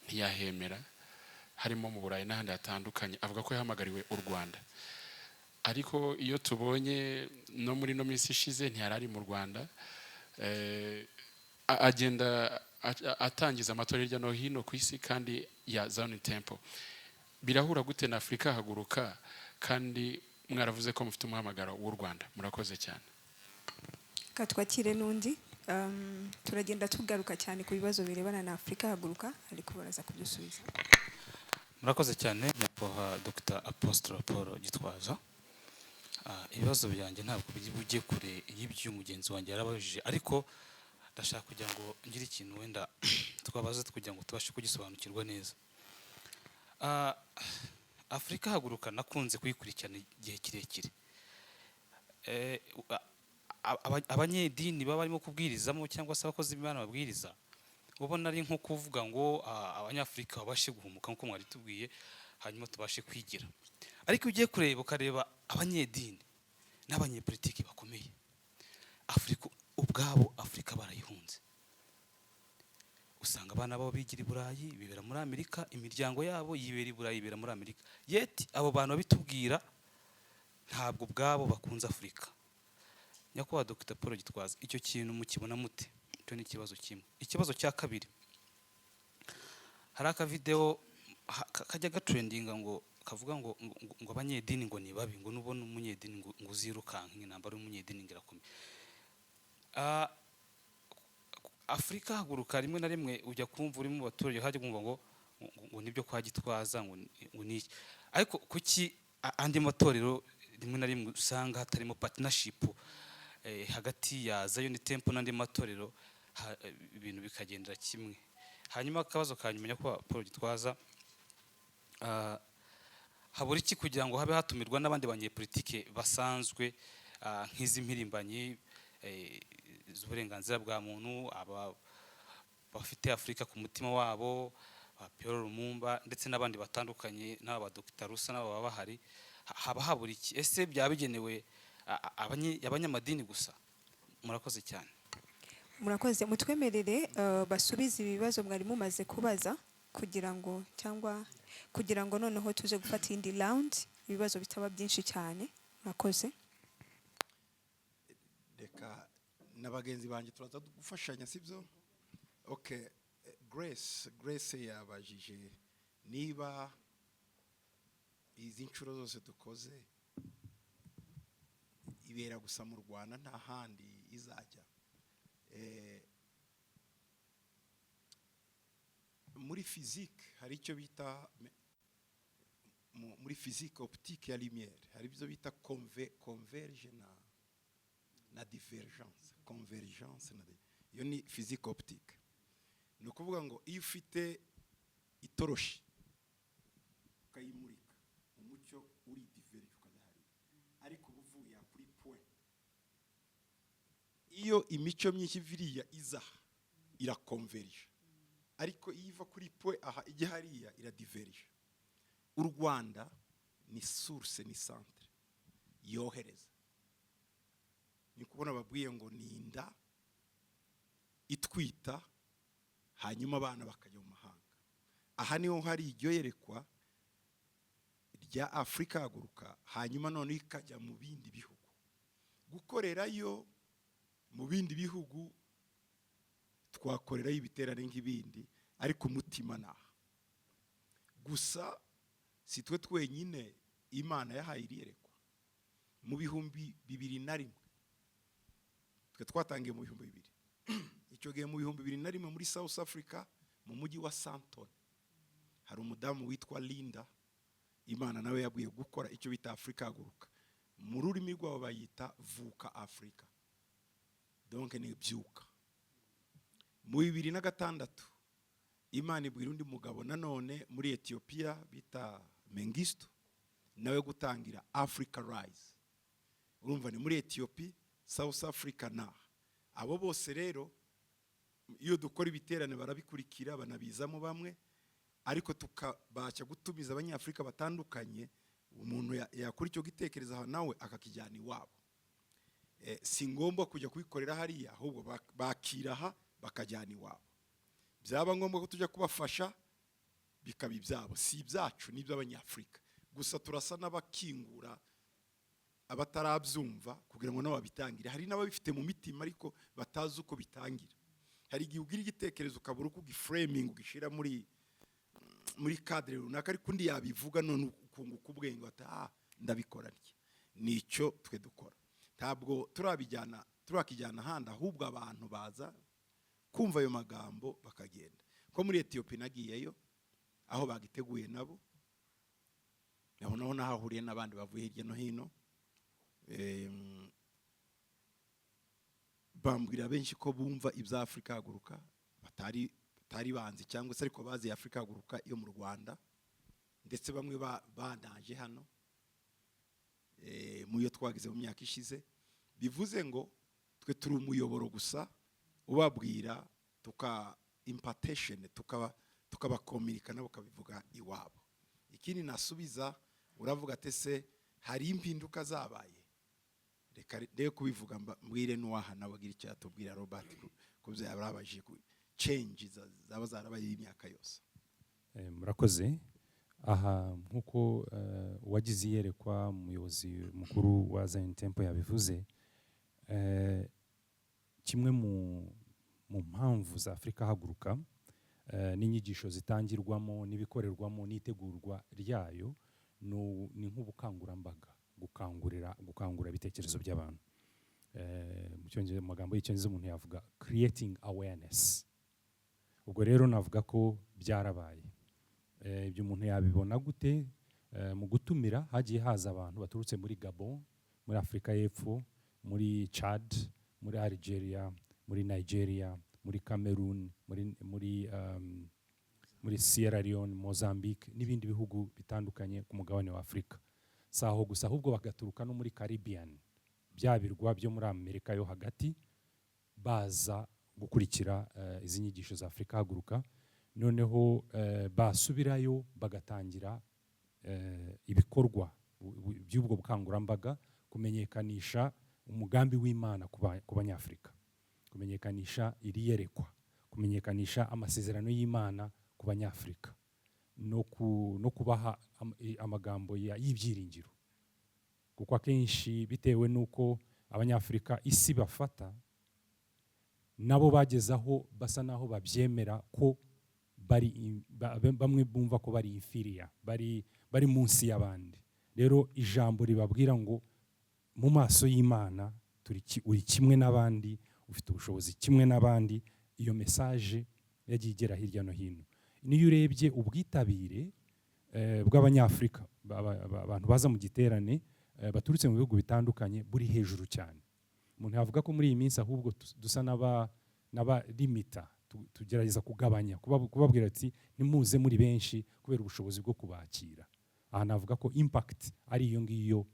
ntiyahemera, harimo mu Burayi n'ahandi hatandukanye. Avuga ko yahamagariwe u Rwanda, ariko iyo tubonye no muri ino minsi ishize ntiyari ari mu Rwanda. Agenda atangiza amatora hirya no hino ku isi kandi ya Zion Temple. Birahura gute na Afurika Haguruka, kandi mwaravuze ko mufite umuhamagaro w'u Rwanda? Murakoze cyane. Reka twakire n'undi. Turagenda tugaruka cyane ku bibazo birebana na Afurika Haguruka, ariko baraza kudusubiza. Murakoze cyane, nyakubahwa Dr Apostle Paul Gitwaza. Ibibazo byanjye ntabwo biri bujye kure y'ibyo mugenzi wanjye yarabajije, ariko ndashaka kugira ngo ngire ikintu wenda twabaza kugira ngo tubashe kugisobanukirwa neza. Afurika Haguruka nakunze kuyikurikirana igihe kirekire. Abanyedini baba barimo kubwirizamo cyangwa se abakozi b'Imana babwiriza, ubona ari nko kuvuga ngo Abanyafurika babashe guhumuka nk'uko mwari tubwiye, hanyuma tubashe kwigira. Ariko iyo ugiye kureba, ukareba abanyedini n'abanyepolitiki bakomeye, Afurika ubwabo, Afurika barayihunze. Usanga abana babo bigira i Burayi, bibera muri Amerika, imiryango yabo yibera i Burayi, yibera muri Amerika. Yet abo bantu babitubwira ntabwo ubwabo bakunze Afurika. Nyakubahwa Dr Paul Gitwaza, icyo kintu mukibona mute? Icyo ni ikibazo kimwe. Ikibazo cya kabiri, hari akavideo kajya gatrendinga ngo kavuga ngo abanyedini ngo ni babi, ngo nubona umunyedini ngo uzirukanke, intambara y'umunyedini ngo irakomeye. Afurika Haguruka, rimwe na rimwe ujya kumva uri mu baturage, hajya kumva ngo nibyo kwa Gitwaza, ngo ni iki. Ariko kuki andi matorero rimwe na rimwe usanga hatarimo partnership hagati ya Zion Temple n'andi matorero, ibintu bikagendera kimwe? Hanyuma akabazo ka nyuma, nyakubahwa Paul Gitwaza, habura iki kugira ngo habe hatumirwa n'abandi banyepolitike basanzwe, nk'izi mpirimbanyi z'uburenganzira bwa muntu, aba bafite Afurika ku mutima wabo, ba Pierre Lumumba ndetse n'abandi batandukanye, n'aba ba Dr Rusa n'aba baba bahari? Haba habura iki? Ese byaba bigenewe abanyamadini gusa? Murakoze cyane. Murakoze. Mutwemerere basubize ibibazo mwari mumaze kubaza kugira ngo, cyangwa kugira ngo noneho tuze gufata iyindi round, ibibazo bitaba byinshi cyane. Murakoze. Reka na bagenzi banjye turaza gufashanya, sibyo? Okay. Grace yabajije niba izi nshuro zose dukoze ibera gusa mu Rwanda, nta handi izajya. Muri physique hari icyo bita muri physique optique ya lumière, hari ibyo bita converge na divergence, convergence na iyo ni physique optique. Ni ukuvuga ngo iyo ufite itoroshi ukayimurika, umucyo uri diverge ukajya hariya, ariko uba uvuye aha kuri point. Iyo imico myinshi iviriya iza aha, irakonverge, ariko iyo iva kuri point aha ijya hariya, iradiverge. U Rwanda ni source, ni centre yohereza. Ni kubona babwiye ngo ni inda itwita, hanyuma abana bakajya mu mahanga. Aha niho hari iryo yerekwa rya Afurika Haguruka, hanyuma noneho ikajya mu bindi bihugu gukorerayo. Mu bindi bihugu twakorerayo ibiterane nk'ibindi, ariko umutima ni aha gusa. Si twe twenyine Imana yahaye iri yerekwa. Mu 2001, twe twatangiye mu 2000, icyo gihe mu 2001 muri South Africa, mu mujyi wa Sandton, hari umudamu witwa Linda Imana nawe yabwiye gukora icyo bita Afurika Haguruka. Mu rurimi rwabo bayita Vuka Afurika, donc ni byuka. Mu 2006 Imana ibwira undi mugabo nanone muri Etiyopiya bita Mengistu nawe gutangira Africa Rise. Urumva ni muri Etiyopi, South Africa na abo bose. Rero iyo dukora ibiterane barabikurikira, banabizamo bamwe, ariko tukabasha gutumiza Abanyafurika batandukanye. Umuntu yakora icyo gitekerezo aho nawe akakijyana iwabo. Si ngombwa kujya kubikorera hariya, ahubwo bakira aha bakajyana iwabo. Byaba ngombwa ko tujya kubafasha, bikaba ibyabo. Si ibyacu, ni iby'Abanyafurika gusa. Turasa n'abakingura abatarabyumva kugira ngo nabo babitangire. Hari n'ababifite mu mitima ariko batazi uko bitangira. Hari igihe ugira igitekerezo ukabura uko ugiframinga, ugishyira muri cadre runaka, ariko undi yabivuga none ukunguka ubwenge, bati: "Ah, ndabikora ntya." Nicyo twe dukora. Ntabwo turabijyana, turakijyana ahandi, ahubwo abantu baza kumva ayo magambo bakagenda. Ko muri Etiyopi nagiyeyo aho bagiteguye nabo, aho naho nahahuriye n'abandi bavuye hirya no hino. Bambwira benshi ko bumva ibya Afurika Haguruka batari banzi, cyangwa se ariko bazi Afurika Haguruka yo mu Rwanda, ndetse bamwe banaje hano mu yo twagize mu myaka ishize. Bivuze ngo twe turi umuyoboro gusa ubabwira, tuka impartation, tukabakominika, nabo bakabivuga iwabo. Ikindi nasubiza, uravuga ati: "Se hari impinduka zabaye?" Reka ndebe kubivuga, mbwire n'uwaha nawe agira icyo yatubwira. Robert, ku byo yababajije ku change zaba zarabaye y'imyaka yose. Murakoze. Aha, nk'uko uwagize iyerekwa, umuyobozi mukuru wa Zion Temple yabivuze, kimwe mu mpamvu za Afurika Haguruka n'inyigisho zitangirwamo n'ibikorerwamo n'itegurwa ryayo ni nk'ubukangurambaga, gukangura ibitekerezo by'abantu. Mu magambo y'Icyongereza umuntu yavuga creating awareness. Ubwo rero navuga ko byarabaye. Ibyo umuntu yabibona gute? Mu gutumira hagiye haza abantu baturutse muri Gabon, muri Afurika y'Epfo, muri Chad, muri Algeria, muri Nigeria, muri Cameroon, muri Sierra Leone, Mozambique n'ibindi bihugu bitandukanye ku mugabane wa Afurika. Si aho gusa, ahubwo bagaturuka no muri Caribbean, bya birwa byo muri Amerika yo hagati, baza gukurikira izi nyigisho za Afurika Haguruka. Noneho basubirayo bagatangira ibikorwa by'ubwo bukangurambaga, kumenyekanisha umugambi w'Imana ku Banyafurika, kumenyekanisha iri yerekwa, kumenyekanisha amasezerano y'Imana ku Banyafurika, no kubaha amagambo y'ibyiringiro, kuko akenshi bitewe n'uko Abanyafurika isi bafata, nabo bageze aho basa naho babyemera ko bari bamwe bumva ko bari inferior, bari munsi y'abandi. Rero ijambo ribabwira ngo mu maso y'Imana uri kimwe n'abandi, ufite ubushobozi kimwe n'abandi, iyo message yagiye igera hirya no hino. Niyo urebye ubwitabire bw'Abanyafurika, abantu baza mu giterane baturutse mu bihugu bitandukanye, buri hejuru cyane. Umuntu yavuga ko muri iyi minsi ahubwo dusa n'abalimita, tugerageza kugabanya, kubabwira ati: "Ntimuze muri benshi," kubera ubushobozi bwo kubakira. Aha navuga ko impact ari iyo ngiyo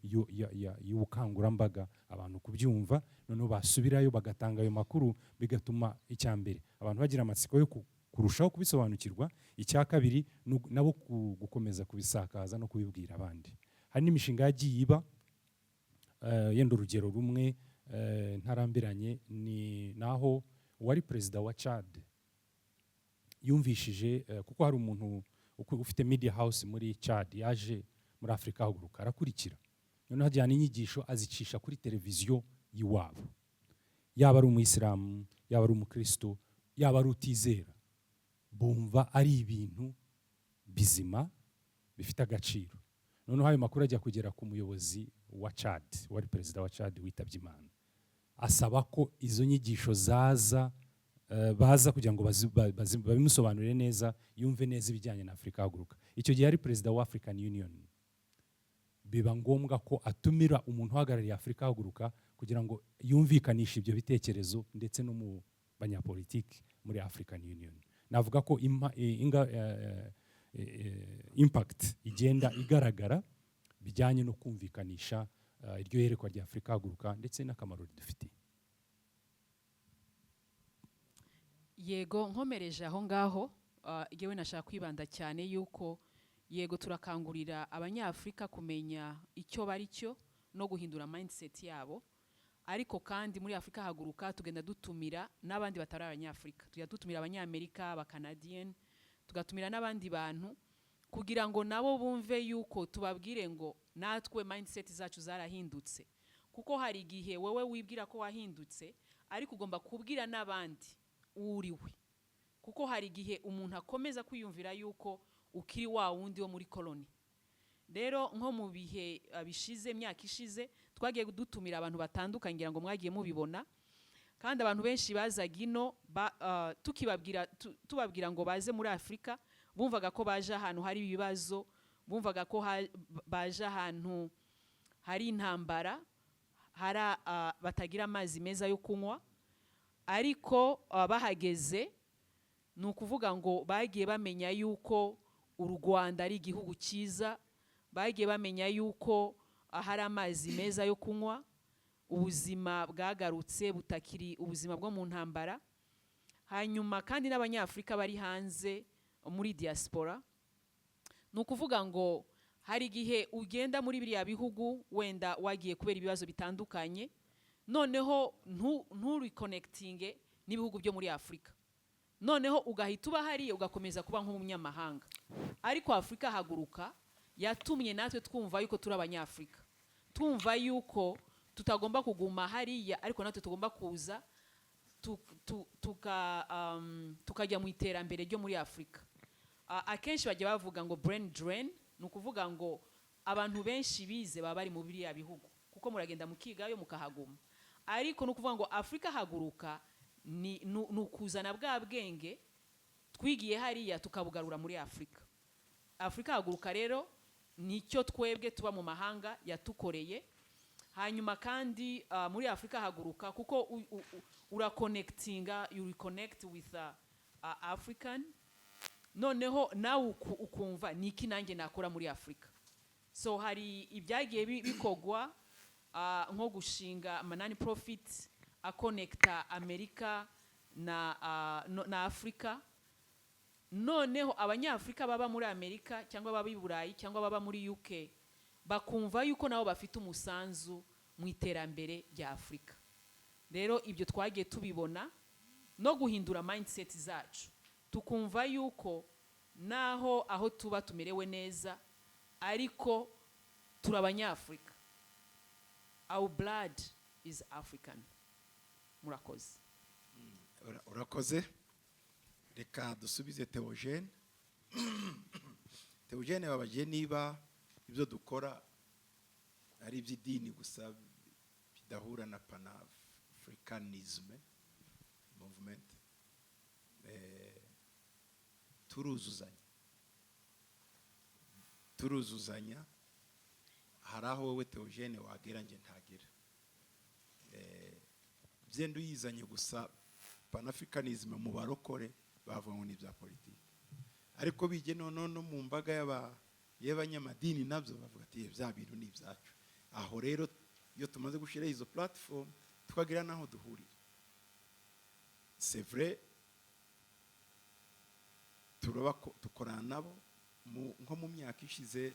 y'ubukangurambaga, abantu kubyumva, noneho basubirayo bagatanga ayo makuru, bigatuma icya mbere abantu bagira amatsiko yo kurushaho kubisobanukirwa, icya kabiri nabo gukomeza kubisakaza no kubibwira abandi. Hari n'imishinga yagiye iba. Yenda urugero rumwe ntarambiranye ni naho uwari perezida wa Chad yumvishije, kuko hari umuntu ufite media house muri Chad yaje muri Afurika Haguruka arakurikira, noneho ajyana inyigisho azicisha kuri televiziyo y'iwabo. Yaba ari umuyisilamu, yaba ari umukristo, yaba ari utizera, bumva ari ibintu bizima bifite agaciro. Noneho ayo makuru ajya kugera ku muyobozi wa Chad, wari perezida wa Chad witabye Imana, asaba ko izo nyigisho zaza, baza kugira ngo babimusobanurire neza, yumve neza ibijyanye na Afurika Haguruka. Icyo gihe yari perezida wa African Union. Biba ngombwa ko atumira umuntu uhagarariye Afurika Haguruka kugira ngo yumvikanishe ibyo bitekerezo ndetse no mu banyapolitiki muri African Union. Navuga ko impact igenda igaragara bijyanye no kumvikanisha iryo yerekwa rya Afurika Haguruka ndetse n'akamaro ridufitiye. Yego, nkomereje aho ngaho, yewe nashaka kwibanda cyane yuko yego turakangurira Abanyafurika kumenya icyo bari cyo no guhindura mindset yabo, ariko kandi muri Afurika Haguruka tugenda dutumira n'abandi batari Abanyafurika. Tujya dutumira Abanyamerika, Abacanadian, tugatumira n'abandi bantu kugira ngo nabo bumve yuko tubabwire ngo natwe mindset zacu zarahindutse, kuko hari igihe wowe wibwira ko wahindutse, ariko ugomba kubwira n'abandi uriwe, kuko hari igihe umuntu akomeza kwiyumvira yuko ukiri wa wundi wo muri koloni. Rero nko mu bihe bishize, imyaka ishize, twagiye dutumira abantu batandukanye, ngira ngo mwagiye mubibona, kandi abantu benshi bazaga ino tukibabwira tubabwira ngo baze muri Afurika, bumvaga ko baje ahantu hari ibibazo, bumvaga ko baje ahantu hari intambara. Hari batagira amazi meza yo kunywa, ariko bahageze, ni ukuvuga ngo bagiye bamenya yuko u Rwanda ari igihugu cyiza, bagiye bamenya yuko hari amazi meza yo kunywa, ubuzima bwagarutse, butakiri ubuzima bwo mu ntambara. Hanyuma kandi n'Abanyafurika bari hanze muri diaspora, ni ukuvuga ngo hari igihe ugenda muri biriya bihugu, wenda wagiye kubera ibibazo bitandukanye, noneho nturiconnectinge n'ibihugu byo muri Afurika, noneho ugahita uba hariya, ugakomeza kuba nk'umunyamahanga. Ariko Afurika Haguruka yatumye natwe twumva yuko turi Abanyafurika, twumva yuko tutagomba kuguma hariya, ariko natwe tugomba kuza tukajya mu iterambere ryo muri Afurika. Akenshi bajya bavuga ngo brain drain, ni ukuvuga ngo abantu benshi bize baba bari mu biriya bihugu, kuko muragenda mukigayo mukahaguma. Ariko ni ukuvuga ngo Afurika Haguruka ni ukuzana bwa bwenge twigiye hariya, tukabugarura muri Afurika. Afurika Haguruka rero nicyo twebwe tuba mu mahanga yatukoreye. Hanyuma kandi muri Afurika Haguruka, kuko uraconnectinga, you reconnect with African, noneho nawe ukumva ni iki nanjye nakora muri Afurika. So hari ibyagiye bikogwa, nko gushinga ama non profit aconnecta Amerika na Afurika, noneho Abanyafurika baba muri Amerika cyangwa baba i Burayi cyangwa baba muri UK bakumva yuko nabo bafite umusanzu mu iterambere rya Afurika. Rero ibyo twagiye tubibona, no guhindura mindset zacu, tukumva yuko naho aho tuba tumerewe neza, ariko turi Abanyafurika, our blood is African. Murakoze. Urakoze. Reka dusubize Theogene. Theogene, babagiye niba ibyo dukora ari iby'idini gusa bidahura na Panafricanism movement. Turuzuzanya, turuzuzanya. Hari aho wowe Theogene wagera njye ntagera. Byenda uyizanye gusa Panafricanism mu barokore, bavuga ngo ni ibya politiki, ariko bijye noneho no mu mbaga y'abanyamadini, nabyo bavuga ati: "Eh, bya bintu ni ibyacu." Aho rero iyo tumaze gushyiraho izo platform, tukagira n'aho duhurira, c'est vrai, turaba dukorana nabo. Nko mu myaka ishize,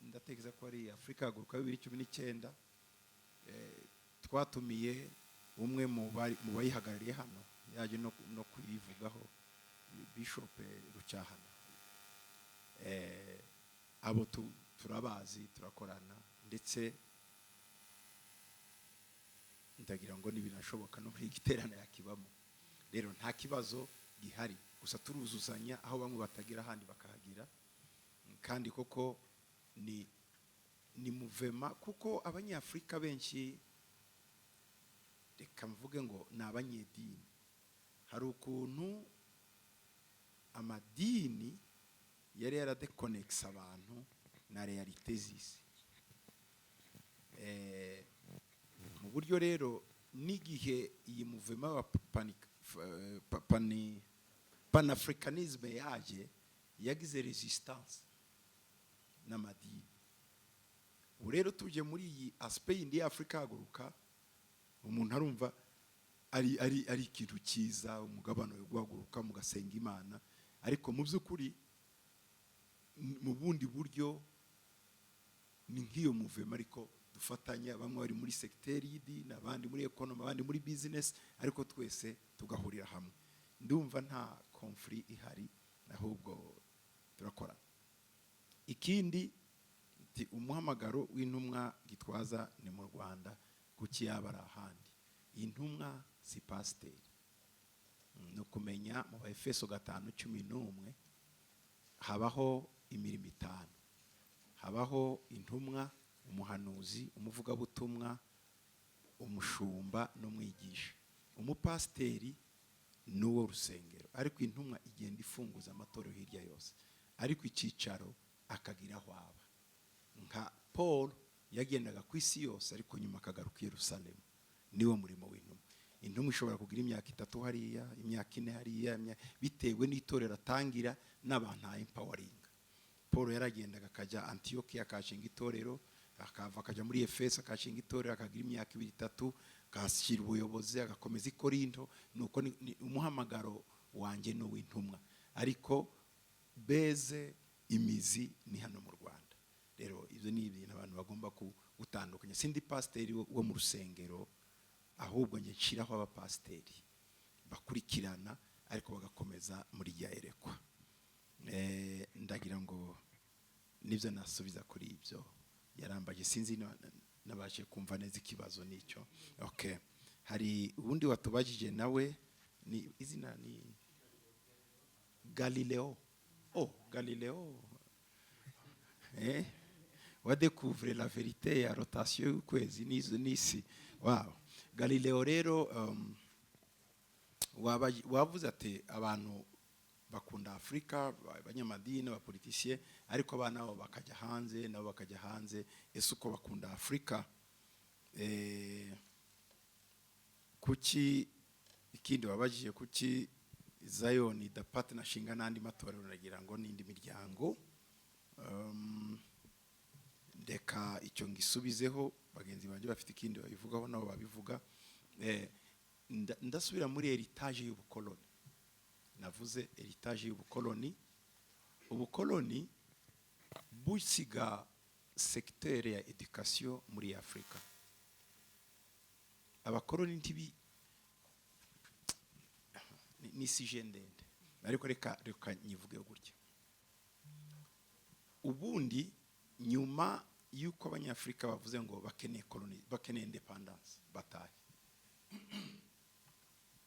ndatekereza ko ari Afurika Haguruka 2019, twatumiye umwe mu bayihagarariye hano, yaje no kuyivugaho, Bishop Rucyahana. Abo turabazi, turakorana, ndetse ndagira ngo nibinashoboka no muri igiterane yakibamo. Rero nta kibazo gihari, gusa turuzuzanya, aho bamwe batagira ahandi bakahagira. Kandi koko ni mouvement, kuko Abanyafurika benshi, reka mvuge ngo ni abanyedini. Hari ukuntu amadini yari yaradéconnectise abantu na réalité z'isi. Mu buryo rero n'igihe iyi mouvement wa panafricanisme yaje, yagize resistance n'amadini. Ubu rero tuje muri iyi aspect yindi ya Afurika Haguruka, umuntu arumva ari ikintu cyiza, umugabane wo guhaguruka mugasenga Imana, ariko mu by'ukuri mu bundi buryo ni nk'iyo mouvement, ariko dufatanya, bamwe bari muri secteur y'idini, abandi muri economy, abandi muri business, ariko twese tugahurira hamwe. Ndumva nta conflit ihari, ahubwo turakora. Ikindi, nti umuhamagaro w'intumwa Gitwaza ni mu Rwanda, kuki yaba ari ahandi? Intumwa si pasiteri. Ni ukumenya mu Baefeso 5:11 habaho imirimo itanu: habaho intumwa, umuhanuzi, umuvugabutumwa, umushumba n'umwigisha. Umupasiteri ni uwo rusengero, ariko intumwa igenda ifunguza amatorero hirya yose, ariko icyicaro akagira aho aba, nka Paul. Yagendaga ku isi yose, ariko nyuma akagaruka i Yerusalemu. Niwo murimo w'intumwa. Intumwa ishobora kugira imyaka 3 hariya, imyaka 4 hariya, bitewe n'itorero atangira n'abantu empoweringa. Paul yaragendaga akajya Antiyokiya akashinga itorero, akava akajya muri Efeso akashinga itorero, akagira imyaka 2 3, akashyira ubuyobozi, agakomeza i Korinto. Nuko ni umuhamagaro wanjye ni uw'intumwa, ariko beze imizi ni hano mu Rwanda. Rero ibyo ni ibintu abantu bagomba gutandukanya. Sindi pasiteri wo mu rusengero, ahubwo njye nshiraho abapasiteri bakurikirana ariko bagakomeza muri rya yerekwa. Ndagira ngo nibyo nasubiza kuri ibyo yarambaje. Sinzi nabashe kumva neza ikibazo nicyo. Okay, hari ubundi watubajije nawe, ni izina ni Galileo. Oh, Galileo, wa découvre la vérité ya rotation y'ukwezi n'izo n'isi. Wow, Galileo rero, wavuze ati abantu bakunda Afurika, abanyamadini, abapoliticiens, ariko abana babo bakajya hanze, nabo bakajya hanze. Ese uko bakunda Afurika? Kuki ikindi wabajije, kuki Zion idapartnershinga n'andi matorero, nagira ngo n'indi miryango? Reka icyo ngisubizeho, bagenzi banjye bafite ikindi babivugaho nabo babivuga. Ndasubira muri héritage y'ubukoloni. Navuze héritage y'ubukoloni. Ubukoloni busiga secteur ya éducation muri Afurika. Abakoloni ntibi ni sujet ndende, ariko reka nyivuge gutya. Ubundi nyuma y'uko Abanyafurika bavuze ngo bakeneye koloni, bakeneye indépendance, batahe,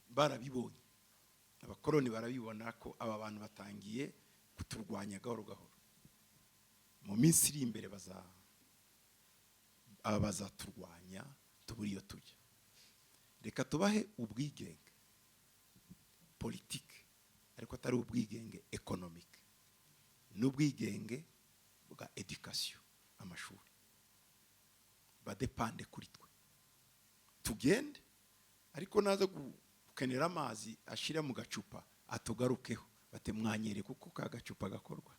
barabibonye, abakoloni barabibona ko aba bantu batangiye kuturwanya gahoro gahoro. Mu minsi iri imbere baza aba bazaturwanya tubura iyo tujya. Reka tubahe ubwigenge politike, ariko atari ubwigenge économique, n'ubwigenge bwa éducation, amashuri, badépende kuri twe, tugende, ariko naza gukenera amazi ashira mu gacupa atugarukeho, bate mwanyereka uko ka gacupa gakorwa.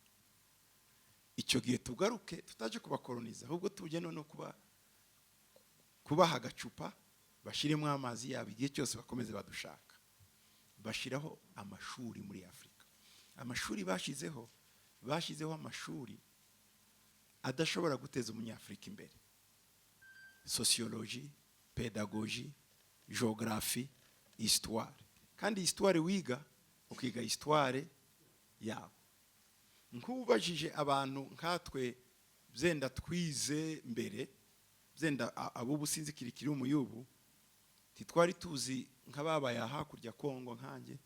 Icyo gihe tugaruke tutaje kubakoloniza, ahubwo tujye no kubaha agacupa bashyiremo amazi yabo igihe cyose bakomeze badushaka. Bashyiraho amashuri muri Afurika. Amashuri bashyizeho amashuri adashobora guteza Umunyafurika imbere: sociologie, pédagogie, géographie, histoire. Kandi histoire wiga, ukiga histoire yabo. Nk'ubajije abantu nkatwe byenda twize mbere, byenda abubu sinzi kirikiri umuyubu, ntitwari tuzi nk'ababaye hakurya Kongo nkanjye,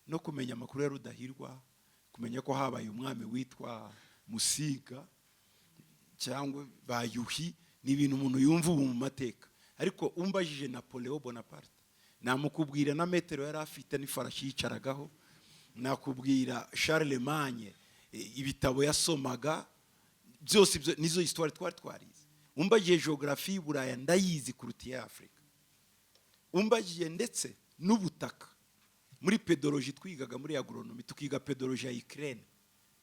no kumenya amakuru ya Rudahirwa, kumenya ko habaye umwami witwa Musinga cyangwa Bayuhi, ni ibintu umuntu yumva ubu mu mateka. Ariko umbajije Napoleon Bonaparte, namukubwira na metero yari afite n'ifarashi yicaragaho, nakubwira Charlemagne, ibitabo yasomaga byose. Ibyo nizo histoire twari twarize. Umbagiye geography y'Uburaya, ndayizi kuruta iya Afurika. Umbagiye ndetse n'ubutaka, muri pédologie twigaga, muri agronomie tukiga pédologie ya Ukraine.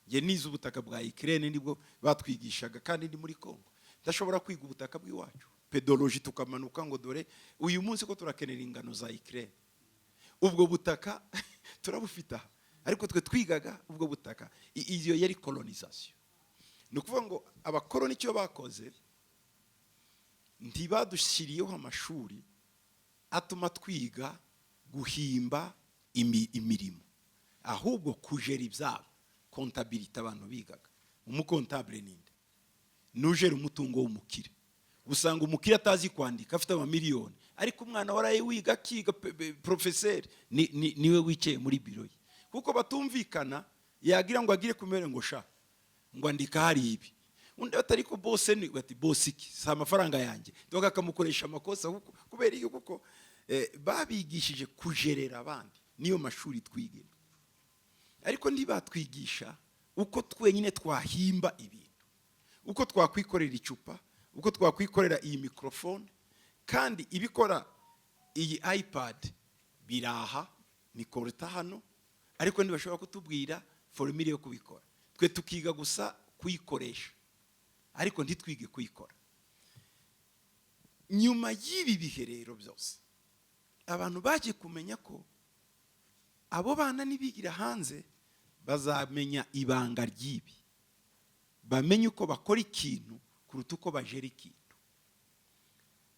Njye nize ubutaka bwa Ukraine, nibwo batwigishaga, kandi ndi muri Congo ndashobora kwiga ubutaka bw'iwacu, pédologie, tukamanuka ngo dore uyu munsi ko turakenera ingano za Ukraine, ubwo butaka turabufite aha, ariko twe twigaga ubwo butaka. Iyo yari colonisation. Ni ukuvuga ngo abakoroni icyo bakoze, ntibadushyiriyeho amashuri atuma twiga guhimba imirimo, ahubwo kujera ibyabo, comptabilité. Abantu bigaga, umucomptable ninde? Nujera umutungo w'umukire. Usanga umukire atazi kwandika, afite amamiliyoni, ariko umwana waraye wiga, akiga professeur, niwe wicaye muri biro ye, kuko batumvikana. Yagira ngo agire kumere ngo sha, ngo andika hari ibi, undi atari ko bose ni bati bose iki, si amafaranga yanjye, donc akamukoresha amakosa. Kuko kubera iyo, kuko babigishije kujerera abandi, niyo mashuri twigira, ariko ntibatwigisha uko twenyine twahimba ibintu, uko twakwikorera icupa. Uko twakwikorera iyi microphone kandi ibikora iyi iPad biraha ni koruta hano, ariko ntibashobora kutubwira formule yo kubikora. Twe tukiga gusa kuyikoresha, ariko ntitwige kuyikora. Nyuma y'ibi bihe rero byose, abantu bagiye kumenya ko abo bana nibigira hanze bazamenya ibanga ry'ibi, bamenye uko bakora ikintu kuruta uko bajera ikintu.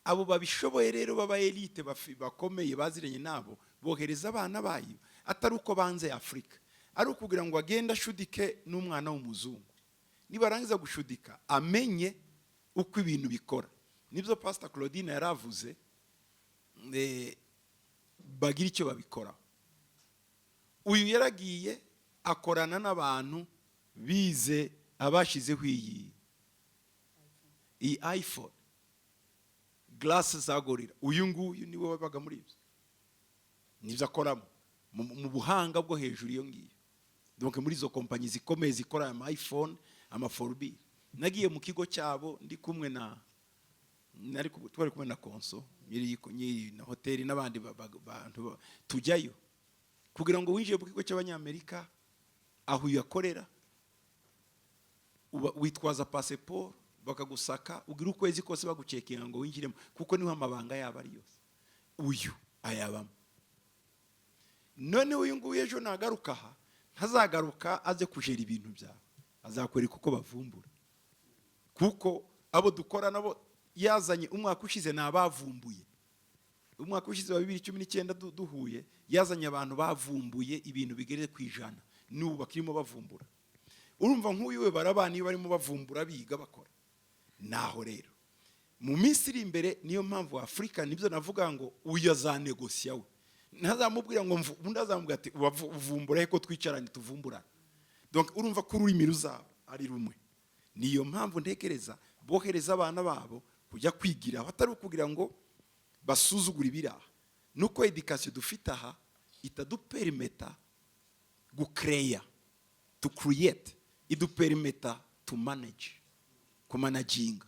Abo babishoboye rero baba elite bakomeye baziranye nabo, bohereza abana bayo, atari uko banze Afurika, ari ukugira ngo agende ashudike n'umwana w'umuzungu. Nibarangiza gushudika, amenye uko ibintu bikora. Nibyo Pastor Claudine yaravuze, bagira icyo babikoraho. Uyu yaragiye akorana n'abantu bize, abashyizeho iyi iPhone, glass za gorilla. Uyu nguyu niwe wabaga muri ibyo, nibyo akoramo mu buhanga bwo hejuru iyo ngiyo. Donc muri izo kompanyi zikomeye zikora ama iPhone, amaforubi. Nagiye mu kigo cyabo ndi kumwe na twari kumwe na konso nyiri na hoteli n'abandi bantu tujyayo. Kugira ngo winjire mu kigo cy'Abanyamerika aho uyakorera, witwaza pasiporo, bakagusaka, ugira ukwezi kose bagucekinga ngo winjiremo, kuko niho amabanga yabo ari yose. Uyu ayabamo. None uyu nguyu ejo nagaruka aha, ntazagaruka aze kujera ibintu byawe, azakwereka uko bavumbura, kuko abo dukora nabo yazanye umwaka ushize ni abavumbuye. Umwaka ushize wa 2019 duhuye, yazanye abantu bavumbuye ibintu bigere ku 100, n'ubu bakirimo bavumbura. Urumva nk'uyu we barabana, iyo barimo bavumbura, biga, bakora. Naho rero mu minsi iri imbere, niyo mpamvu Afurika, nibyo navuga ngo uyu azanegosiya, we ntazamubwira ngo undi azamubwira ati: "Uvumbura ko twicaranye tuvumburane." Donc urumva ko ururimi ruzaba ari rumwe. Niyo mpamvu ntekereza bohereza abana babo kujya kwigira aho, atari ukugira ngo basuzugure ibiraha, nuko éducation dufite aha itaduperimeta gukereya, to create, iduperimeta to manage, kumanaginga.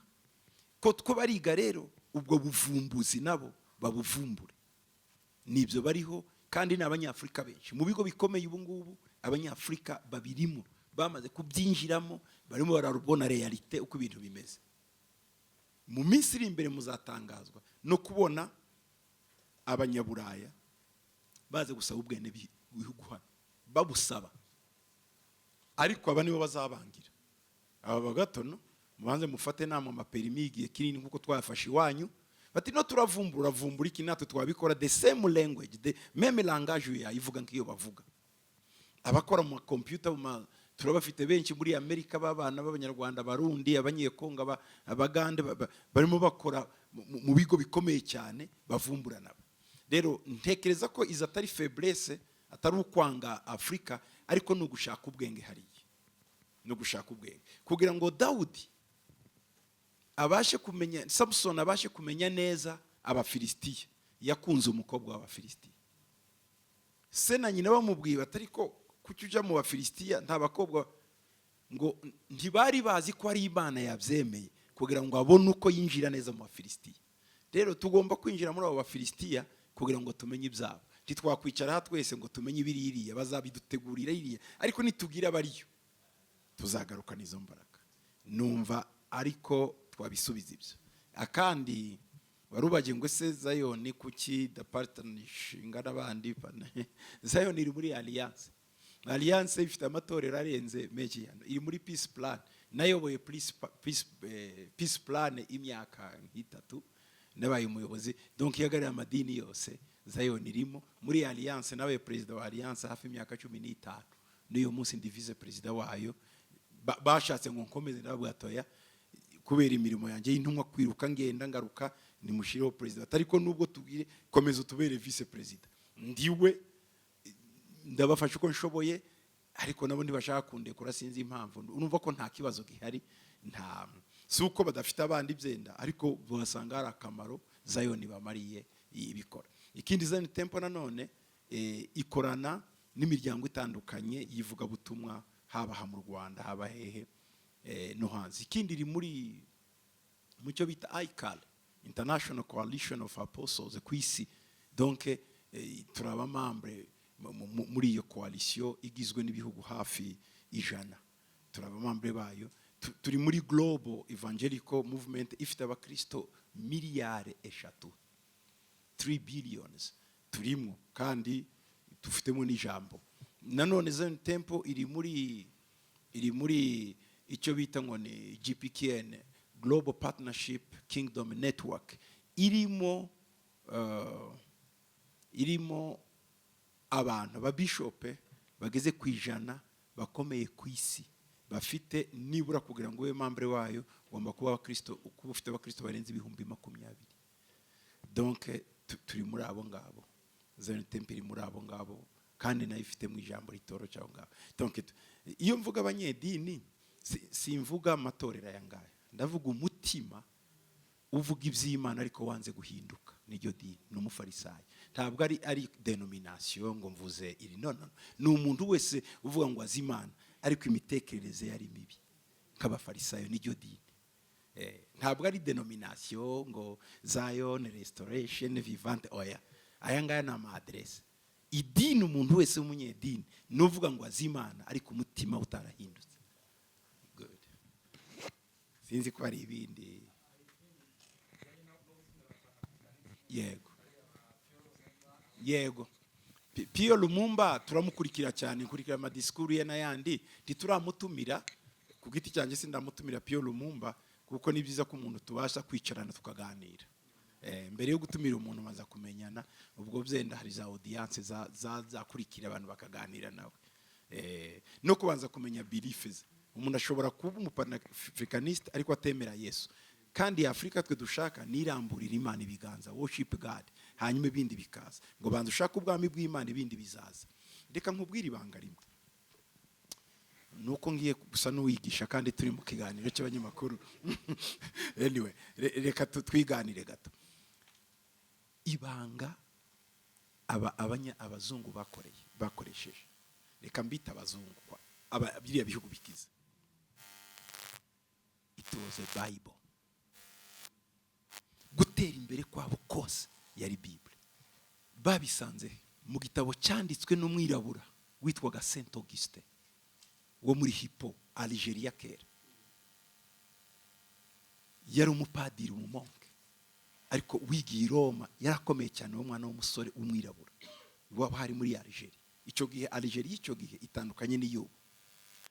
Ko two bariga rero ubwo buvumbuzi nabo babuvumbure. Nibyo bariho, kandi ni Abanyafurika benshi mu bigo bikomeye ubu ngubu. Abanyafurika babirimo, bamaze kubyinjiramo, barimo barabona réalité uko ibintu bimeze. Mu minsi iri imbere muzatangazwa no kubona Abanyaburaya baze gusaba ubwene bihugu hano, babusaba. Ariko aba nibo bazabangira aba bagatono: "Mubanze mufate namwe amaperimi y'igihe kinini nk'uko twayafashe iwanyu." Bati: "No turavumbura." "Uravumbura iki? Natwe twabikora." The same language, the même langage yayivuga nk'iyo bavuga. Abakora mu makompiyuta turabafite benshi muri Amerika b'abana b'Abanyarwanda, Abarundi, Abanyekongo, Abagande, barimo bakora mu bigo bikomeye cyane, bavumbura nabo. Rero ntekereza ko izo atari faiblesse, atari ukwanga Afurika, ariko ni ugushaka ubwenge hariya, ni ugushaka ubwenge kugira ngo Dawudi abashe kumenya, Samusoni abashe kumenya neza Abafilisitiya. Yakunze umukobwa w'Abafilisitiya. Se na nyina bamubwiye bati: "Ariko kuki ujya mu Bafilisitiya, nta bakobwa?" Ngo ntibari bazi ko ari Imana yabyemeye kugira ngo abone uko yinjira neza mu Bafilisitiya. Rero tugomba kwinjira muri abo Bafilisitiya kugira ngo tumenye ibyabo. Ntitwakwicara aha twese ngo tumenye ibiri iriya, bazabidutegurira iriya, ariko nitugira abariyo tuzagarukana izo mbaraga. Numva ariko twabisubiza ibyo. Akandi warubagiye ngo: "Ese Zayoni kuki dapartanishinga n'abandi?" Zayoni iri muri alliance. Alliance ifite amatorero arenze menshi hano, iri muri peace plan. Nayoboye peace plan imyaka nk'itatu, nabaye umuyobozi, donc ihagarariye amadini yose. Zayoni irimo muri alliance, nabaye perezida wa alliance hafi imyaka 15, n'uyu munsi ndi vice perezida wayo. Bashatse ngo nkomeze, ndababwira atoya, kubera imirimo yanjye y'intumwa, kwiruka ngenda ngaruka, nimushireho perezida. Ariko nubwo tubwire, komeza utubere vice perezida. Ndiwe, ndabafasha uko nshoboye, ariko nabo ntibashaka kundekura, sinzi impamvu. Urumva ko nta kibazo gihari, nta si uko badafite abandi byenda, ariko basanga hari akamaro Zayoni bamariye ibikora. Ikindi, Zion Temple nanone ikorana n'imiryango itandukanye y'ivugabutumwa, haba aha mu Rwanda, haba hehe, no hanze. Ikindi, iri muri Mu cyo bita ICAL, International Coalition of Apostles ku isi. Donc turi aba membres muri iyo coalition igizwe n'ibihugu hafi 100. Turi aba membres bayo. Turi muri Global Evangelical Movement ifite abakristo miliyari 3, 3 billions. Turimo kandi dufitemo n'ijambo. Nanone Zion Temple iri muri icyo bita ngo ni GPKN, Global Partnership Kingdom Network, irimo abantu ababishope bageze ku 100 bakomeye ku isi, bafite nibura, kugira ngo ube membre wayo ugomba kuba abakristo, kuba ufite abakristo barenze 20,000. Donc turi muri abo ngabo. Zion Temple iri muri abo ngabo kandi nayo ifite mu ijambo ritoro aho ngabo. Donc iyo mvuga abanyedini, simvuga amatorero aya ngaya, ndavuga umutima uvuga iby'Imana ariko wanze guhinduka. Niryo dini, ni umufarisayo. Ntabwo ari dénomination ngo mvuze iri. No, no, ni umuntu wese uvuga ngo azi Imana ariko imitekerereze yari mibi nk'abafarisayo. Niryo dini. Ntabwo ari dénomination ngo Zion, Restoration, Vivante. Oya, aya ngaya ni ama adresse. Idini, umuntu wese w'umunyedini ni uvuga ngo azi Imana ariko umutima utarahindutse. Good. Sinzi ko hari ibindi. Yego, Pio Lumumba turamukurikira cyane, nkurikira ama discours ye n'ayandi. Ntituramutumira. Ku giti cyanjye sindamutumira Pio Lumumba, kuko ni byiza ko umuntu tubasha kwicarana tukaganira. Mbere yo gutumira umuntu maza kumenyana. Ubwo byenda hari za audience zakurikira abantu bakaganira nawe, no kubanza kumenya beliefs ze. Umuntu ashobora kuba umupanafricaniste ariko atemera Yesu, kandi Afurika twe dushaka niramburira Imana ibiganza, worship God, hanyuma ibindi bikaza. Ngo banza ushake ubwami bw'Imana, ibindi bizaza. Reka nkubwire ibanga rimwe, nuko ngiye gusa n'uwigisha kandi turi mu kiganiro cy'abanyamakuru. Anyway, reka twiganire gato. Ibanga aba abazungu bakoreye, bakoresheje, reka mbite abazungu aba biriya bihugu bikize, it was a Bible. Gutera imbere kwabo kose yari Bible. Babisanze mu gitabo cyanditswe n'umwirabura witwaga Saint Augustin wo muri Hippo, Algeria kera. Yari umupadiri, umumonke, ariko wigiye i Roma. Yarakomeye cyane, uwo mwana w'umusore w'umwirabura waba hari muri Algeria icyo gihe. Algeria icyo gihe itandukanye n'iy'ubu.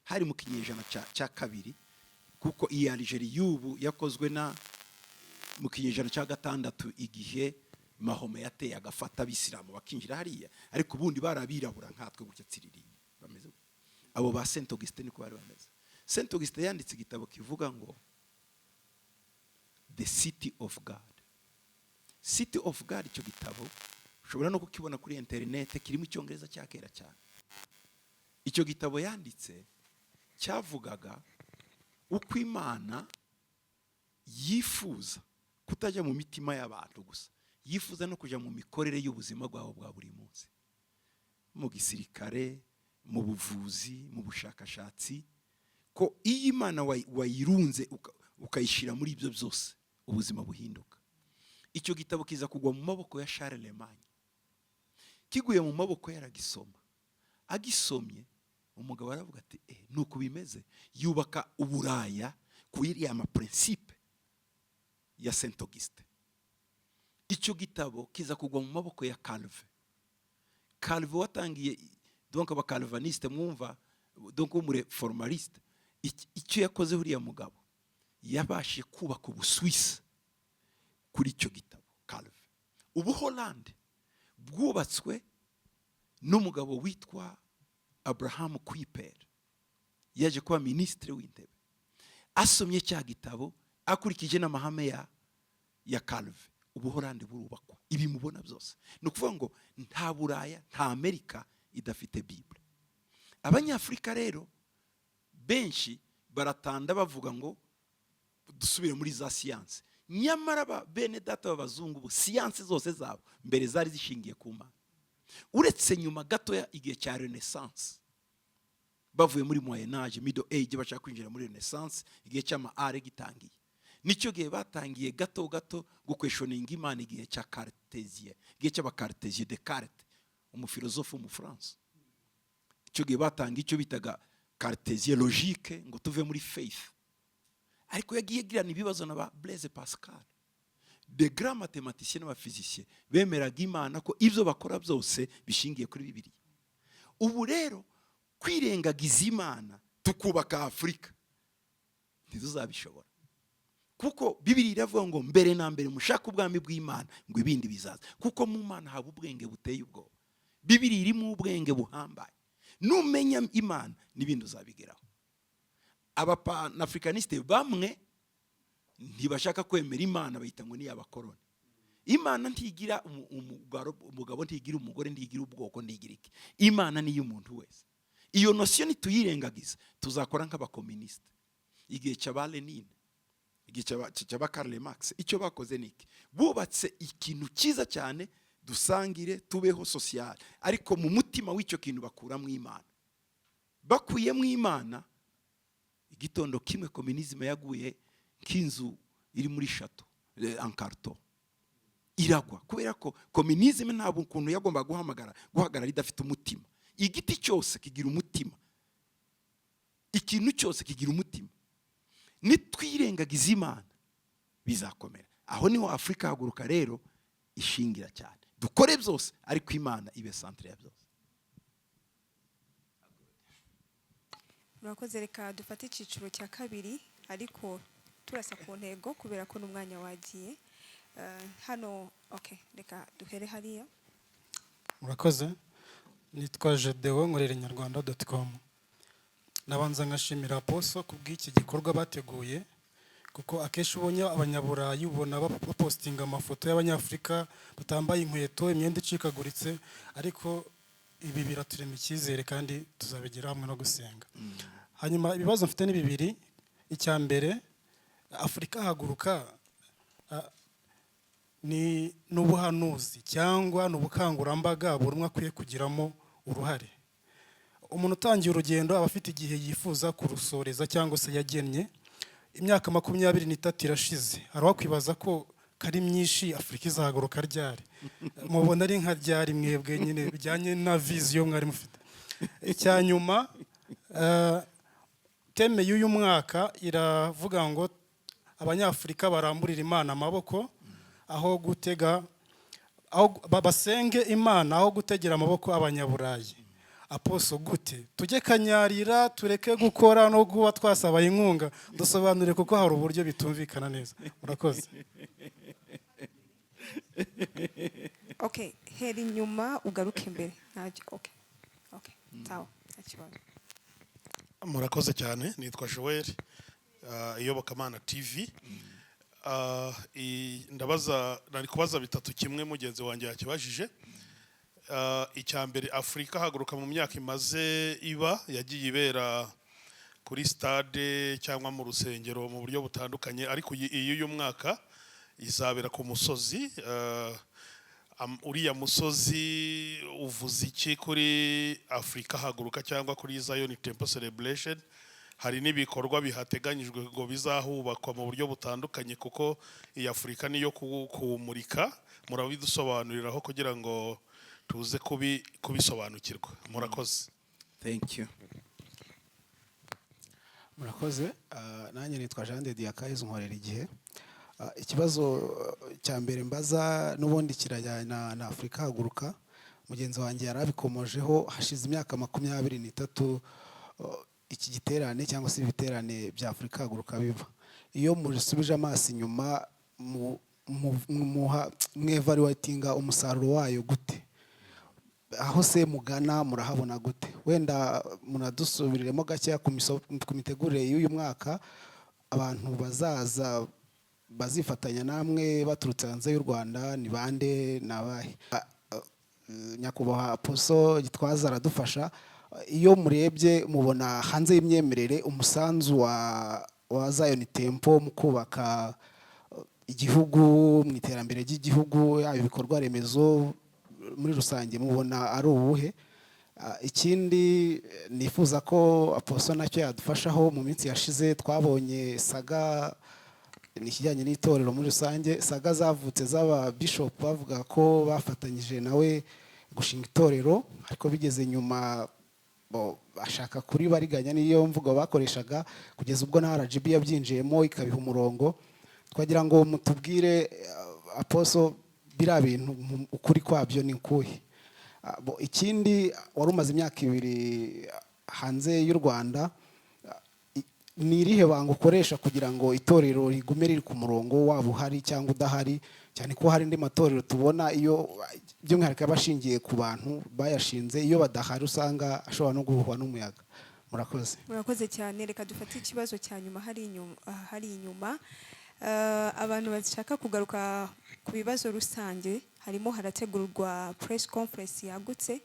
Hari mu kinyejana cya kabiri, kuko iyi Algeria y'ubu yakozwe na mu kinyejana cya gatandatu, igihe Mahome yateye agafata abisilamu bakinjira hariya. Ariko ubundi bari abirabura nkatwe gutya tsiriri, bameze gutya. Abo ba Saint Augustin niko bari bameze. Saint Augustin yanditse igitabo kivuga ngo The City of God. City of God, icyo gitabo ushobora no kukibona kuri interinete, kirimo icyongereza cya kera cyane. Icyo gitabo yanditse cyavugaga uko Imana yifuza kutajya mu mitima y'abantu gusa, yifuza no kujya mu mikorere y'ubuzima bwabo bwa buri munsi, mu gisirikare, mu buvuzi, mu bushakashatsi, ko iyo Imana wayirunze ukayishyira muri ibyo byose, ubuzima buhinduka. Icyo gitabo kiza kugwa mu maboko ya Charlemagne. Kiguye mu maboko ye, aragisoma. Agisomye, umugabo aravuga ati: "Eh, nuko bimeze." Yubaka Uburaya ku iriya ma principes ya Saint Augustin. Icyo gitabo kiza kugwa mu maboko ya Calvin. Calvin watangiye, donc aba calviniste mwumva, donc w'umuréformiste. Icyo yakoze uriya mugabo, yabashije kubaka Ubusuwisi kuri icyo gitabo Calvin. Ubuholande bwubatswe n'umugabo witwa Abraham Kuyper, yaje kuba minisitiri w'intebe. Asomye cya gitabo, akurikije n'amahame ya Calvin, Ubuholande burubakwa. Ibi mubona byose, ni ukuvuga ngo nta Buraya, nta Amerika idafite Bible. Abanyafurika rero benshi baratanda bavuga ngo dusubire muri za siyansi, nyamara bene data b'abazungu bo siyansi zose zabo mbere zari zishingiye ku Mana, uretse nyuma gatoya igihe cya Renaissance, bavuye muri Moyen Âge, Middle Age, bashaka kwinjira muri Renaissance, igihe cy'ama arts gitangiye. Nicyo gihe batangiye gato gato guquestioninga Imana, igihe cya Cartésien, igihe cy'Abacartésien, Descartes, umufilozofe w'Umufaransa. Icyo gihe batanga icyo bitaga cartésien logique, ngo tuve muri faith. Ariko yagiye agirana ibibazo na ba Blaise Pascal, de grands mathématiciens n'abaphysiciens bemeraga Imana, ko ibyo bakora byose bishingiye kuri Bibiliya. Ubu rero kwirengagiza Imana tukubaka Afurika ntituzabishobora, kuko Bibiri iravuga ngo mbere na mbere mushake ubwami bw'Imana, ngo ibindi bizaza, kuko mu Mana haba ubwenge buteye ubwoba. Bibiri irimo ubwenge buhambaye. Numenya Imana n'ibindi uzabigeraho. Abapanafricanistes bamwe ntibashaka kwemera Imana, bayita ngo ni abakoroni. Imana ntigira umugabo, ntigira umugore, ntigira ubwoko, ntigira iki. Imana ni iy'umuntu wese. Iyo notion nituyirengagiza tuzakora nk'abakominisite igihe cya ba Lenin, igihe cya ba Karl Marx. Icyo bakoze ni iki? Bubatse ikintu cyiza cyane, dusangire, tubeho social, ariko mu mutima w'icyo kintu bakuramo Imana. Bakuyemo Imana, igitondo kimwe communisme yaguye nk'inzu iri muri château en carton, iragwa, kubera ko communisme ntabwo ukuntu yagombaga guhagarara idafite umutima. Igiti cyose kigira umutima, ikintu cyose kigira umutima. Nitwirengagiza Imana bizakomera. Aho niho Afurika Haguruka rero ishingira cyane. Dukore byose, ariko Imana ibe centre ya byose. Murakoze. Reka dufate icyiciro cya kabiri, ariko turasa ku ntego kubera ko n'umwanya wagiye. Hano, okay, reka duhere hariya. Murakoze. Nitwa Gedewo, nkorera inyarwanda.com. Nabanza nkashimira Apostle ku bw'iki gikorwa bateguye, kuko akenshi ubonye Abanyaburayi, ubona bapostinga amafoto y'Abanyafurika batambaye inkweto, imyenda icikaguritse, ariko ibi biraturema icyizere kandi tuzabigera hamwe no gusenga. Hanyuma ibibazo mfite ni bibiri. Icya mbere, Afurika Haguruka ni ubuhanuzi cyangwa ni ubukangurambaga buri umwe akwiye kugiramo uruhare? Umuntu utangiye urugendo aba afite igihe yifuza kurusoreza cyangwa se yagennye. Imyaka 23 irashize. Hari uwakwibaza ko kari myinshi, Afurika izahaguruka ryari? Mubona ari nka ryari mwebwe nyine, bijyanye na vision mwari mufite? Icya nyuma, thème y'uyu mwaka iravuga ngo Abanyafurika baramburira Imana amaboko aho gutega aho basenge Imana aho gutegera amaboko Abanyaburayi. Apostle, gute tujye kanyarira, tureke gukora no kuba twasaba inkunga? Dusobanure, kuko hari uburyo bitumvikana neza. Murakoze. Okay, hera inyuma ugaruke imbere, ntacyo. Okay, sawa, nta kibazo. Murakoze cyane. Nitwa Joel, Iyobokamana TV. Ndabaza, nari kubaza bitatu, kimwe mugenzi wanjye yakibajije. Icya mbere, Afurika Haguruka mu myaka imaze iba yagiye ibera kuri stade cyangwa mu rusengero mu buryo butandukanye, ariko iy'uyu mwaka izabera ku musozi. Uriya musozi uvuze iki kuri Afurika Haguruka cyangwa kuri Zion Temple Celebration? Hari n'ibikorwa bihateganyijwe ngo bizahubakwa mu buryo butandukanye, kuko iyi Afurika niyo kuwumurika. Murabidusobanuriraho kugira ngo tuze kubisobanukirwa. Murakoze. Thank you. Murakoze. Nanjye nitwa Jean de Diakayizi, nkorera Igihe. Ikibazo cya mbere mbaza n'ubundi kirajyana na Afurika Haguruka, mugenzi wanjye yari abikomojeho. Hashize imyaka 23 iki giterane cyangwa se ibiterane bya Afurika Haguruka biva. Iyo musubije amaso inyuma, mwevaluatinga umusaruro wayo gute? Aho se mugana murahabona gute? Wenda munadusubiriremo gakeya ku mitegurire y'uyu mwaka. Abantu bazaza bazifatanya namwe baturutse hanze y'u Rwanda ni bande, ni abahe? Nyakubahwa Apostle Gitwaza aradufasha. Iyo murebye mubona hanze y'imyemerere umusanzu wa Zion Temple mu kubaka igihugu, mu iterambere ry'igihugu, yaba ibikorwa remezo muri rusange, mubona ari uwuhe? Ikindi nifuza ko Apostle nacyo yadufashaho, mu minsi yashize twabonye saga. Ni ikijyanye n'itorero muri rusange. Saga zavutse z'aba bishop bavuga ko bafatanyije nawe gushinga itorero, ariko bigeze nyuma bo bashaka kuri bariganya, niyo mvugo bakoreshaga, kugeza ubwo na RGB yabyinjiyemo ikabiha umurongo. Twagira ngo mutubwire, Apostle, biriya bintu ukuri kwabyo ni ukuhe? Ikindi, wari umaze imyaka 2 hanze y'u Rwanda, ni irihe banga ukoresha kugira ngo itorero rigume riri ku murongo, waba uhari cyangwa udahari, cyane ko hari andi matorero tubona iyo by'umwihariko aba ashingiye ku bantu bayashinze, iyo badahari usanga ashobora no guhuhwa n'umuyaga? Murakoze. Murakoze cyane. Reka dufate ikibazo cya nyuma hari inyuma. Hari inyuma abantu bashaka kugaruka ku bibazo rusange, harimo harategurwa press conference yagutse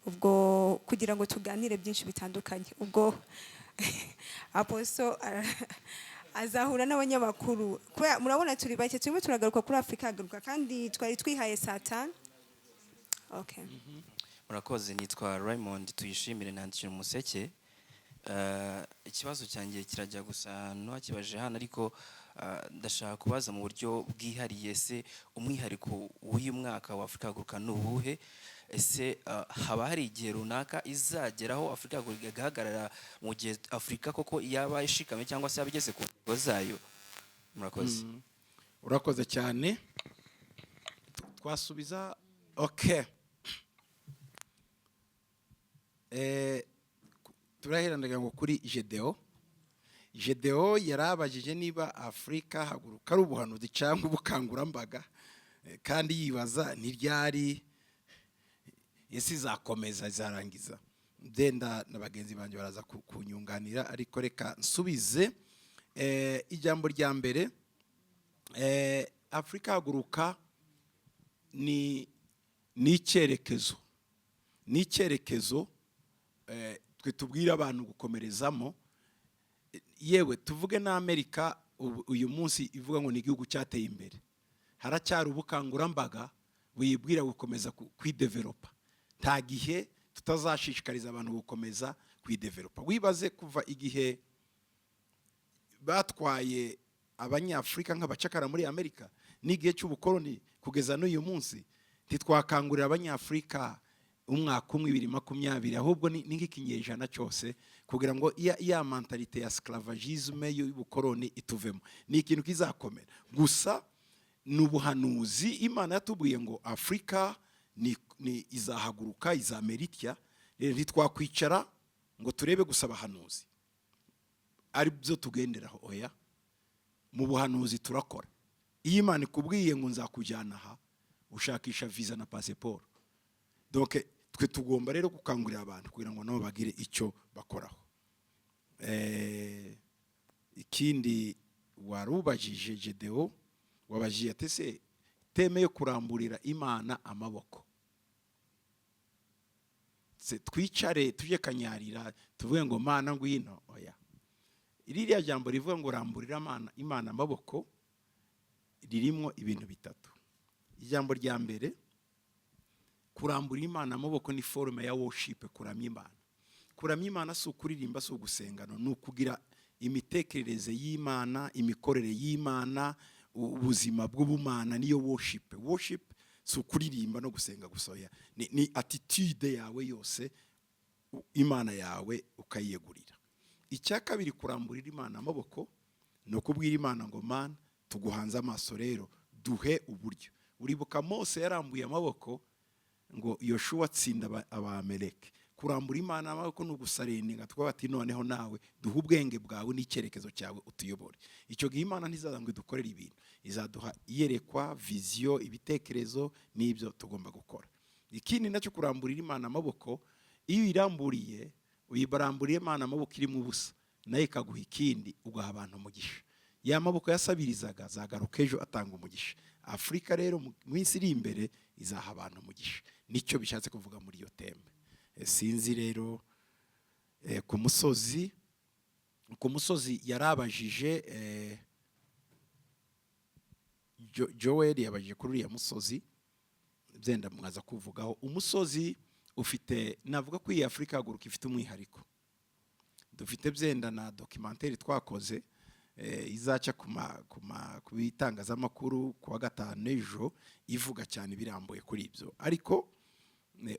ubwo kugira ngo tuganire byinshi bitandukanye. Ubwo Apostle azahura n'abanyamakuru, kubera murabona turi bake. Turimo turagaruka kuri Afurika Haguruka, kandi twari twihaye saa 5. Okay. Murakoze. Nitwa Raymond Tuyishimire, nandikira Umuseke. Ikibazo cyanjye kirajya gusa n'uwakibaje hano, ariko ndashaka kubaza mu buryo bwihariye: ese umwihariko w'uyu mwaka wa Afurika Haguruka ni uwuhe? Ese haba hari igihe runaka izageraho Afurika Haguruka igahagarara, mu gihe Afurika koko yaba ishikamye cyangwa se yaba igeze ku ntego zayo? Murakoze. Urakoze cyane. Twasubiza, okay. Turahera ndagira ngo kuri Gedeo. Gedeo yarabajije niba Afurika Haguruka ari ubuhanuzi cyangwa ubukangurambaga, kandi yibaza ntiryari isi izakomeza izarangiza. Byenda na bagenzi banjye baraza kunyunganira, ariko reka nsubize. Ijambo rya mbere, Afurika Haguruka ni icyerekezo, ni icyerekezo twe tubwira abantu gukomerezamo. Yewe, tuvuge n'Amerika uyu munsi ivuga ngo ni igihugu cyateye imbere, haracyari ubukangurambaga buyibwira gukomeza kwidevelopa. Nta gihe tutazashishikariza abantu gukomeza kwidevelopa. Wibaze kuva igihe batwaye Abanyafurika nk'abacakara muri Amerika n'igihe cy'ubukoloni kugeza n'uyu munsi, ntitwakangurira Abanyafurika umwaka umwe, 2, 20, ahubwo ni nk'ikinyejana cyose, kugira ngo ya mentalité ya esclavagisme y'ubukoloni ituvemo. Ni ikintu kizakomera. Gusa ni ubuhanuzi. Imana yatubwiye ngo Afurika ni izahaguruka, izamera itya. Rero ntitwakwicara ngo turebe gusa abahanuzi ari byo tugenderaho. Oya, mu buhanuzi turakora. Iyo Imana ikubwiye ngo nzakujyana aha, ushakisha visa na pasiporo. Donc twe tugomba rero gukangurira abantu kugira ngo nabo bagire icyo bakoraho. Ikindi warubajije Gedeo, wabajije ati: "Se thème yo kuramburira Imana amaboko, se twicare tujye kanyarira tuvuge ngo Mana ngwino?" Oya, ririya jambo rivuga ngo ramburira Imana amaboko ririmo ibintu bitatu. Ijambo rya mbere, kurambura Imana amaboko ni forme ya worship, kuramya Imana. Kuramya Imana si ukuririmba, si ugusengano, ni ukugira imitekerereze y'Imana, imikorere y'Imana, ubuzima bw'ubumana, niyo worship. Worship si ukuririmba no gusenga gusa, oya. Ni attitude yawe yose, Imana yawe ukayiyegurira. Icya kabiri, kuramburira Imana amaboko ni ukubwira Imana ngo: "Mana, tuguhanze amaso, rero duhe uburyo." Uribuka Mose yarambuye amaboko ngo Yoshuwa atsinda Abameleke. Kurambura Imana amaboko ni ugusurrenderinga, tukavuga ati: "Noneho nawe duhe ubwenge bwawe n'icyerekezo cyawe, utuyobore." Icyo gihe Imana ntizaza ngo idukorere ibintu, izaduha iyerekwa, vision, ibitekerezo n'ibyo tugomba gukora. Ikindi nacyo, kuramburira Imana amaboko, iyo uyiramburiye, uyibaramburiye Imana amaboko irimo ubusa, nayo ikaguha ikindi, ugaha abantu umugisha. Ya maboko yasabirizaga azagaruka ejo atanga umugisha. Afurika rero mu minsi iri imbere izaha abantu umugisha, nicyo bishatse kuvuga muri iyo thème. Sinzi rero, ku musozi yarabajije, Joel yabajije kuri uriya musozi, byenda mwaza kuvugaho. Umusozi ufite, navuga ko iyi Afurika Haguruka ifite umwihariko. Dufite byenda na documentaire twakoze. izaca ku bitangazamakuru ku wa gatanu ejo, ivuga cyane birambuye kuri ibyo. Ariko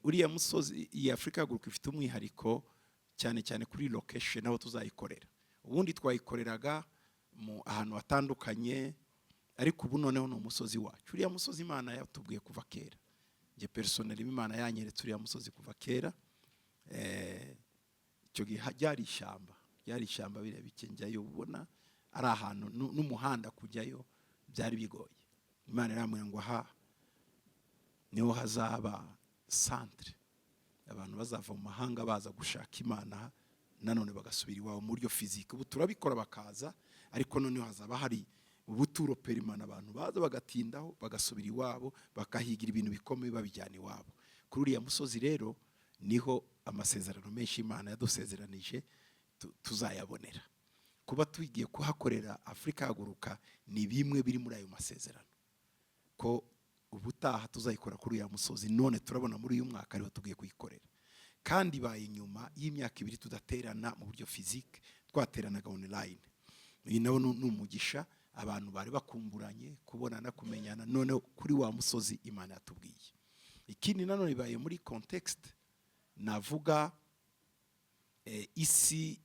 uriya musozi, iyi Afurika Haguruka ifite umwihariko cyane cyane kuri location aho tuzayikorera. Ubundi twayikoreraga mu ahantu hatandukanye, ariko ubu noneho ni umusozi wacu, uriya musozi Imana yatubwiye kuva kera. Njye personnel, Imana yanyeretse uriya musozi kuva kera. Icyo gihe ryari ishyamba, ryari ishyamba biriya bike njyayo ubona ari ahantu n'umuhanda kujyayo byari bigoye. Imana irambwira ngo aha niho hazaba centre, abantu bazava mu mahanga baza gushaka Imana, nanone bagasubira iwabo mu buryo physique. Ubu turabikora bakaza, ariko noneho hazaba hari ubuturo permanent, abantu baza bagatindaho, bagasubira iwabo, bakahigira ibintu bikomeye babijyana iwabo. Kuri uriya musozi rero niho amasezerano menshi Imana yadusezeranije tuzayabonera. Kuba tugiye kuhakorera Afurika Haguruka ni bimwe biri muri ayo masezerano, ko ubutaha tuzayikora kuri uriya musozi. None turabona muri uyu mwaka ariho tugiye kuyikorera, kandi ibaye inyuma y'imyaka 2 tudaterana mu buryo physique, twateranaga online. Uyu nawo ni umugisha, abantu bari bakumburanye kubonana, kumenyana, noneho kuri wa musozi Imana yatubwiye. Ikindi nanone, ibaye muri context navuga isi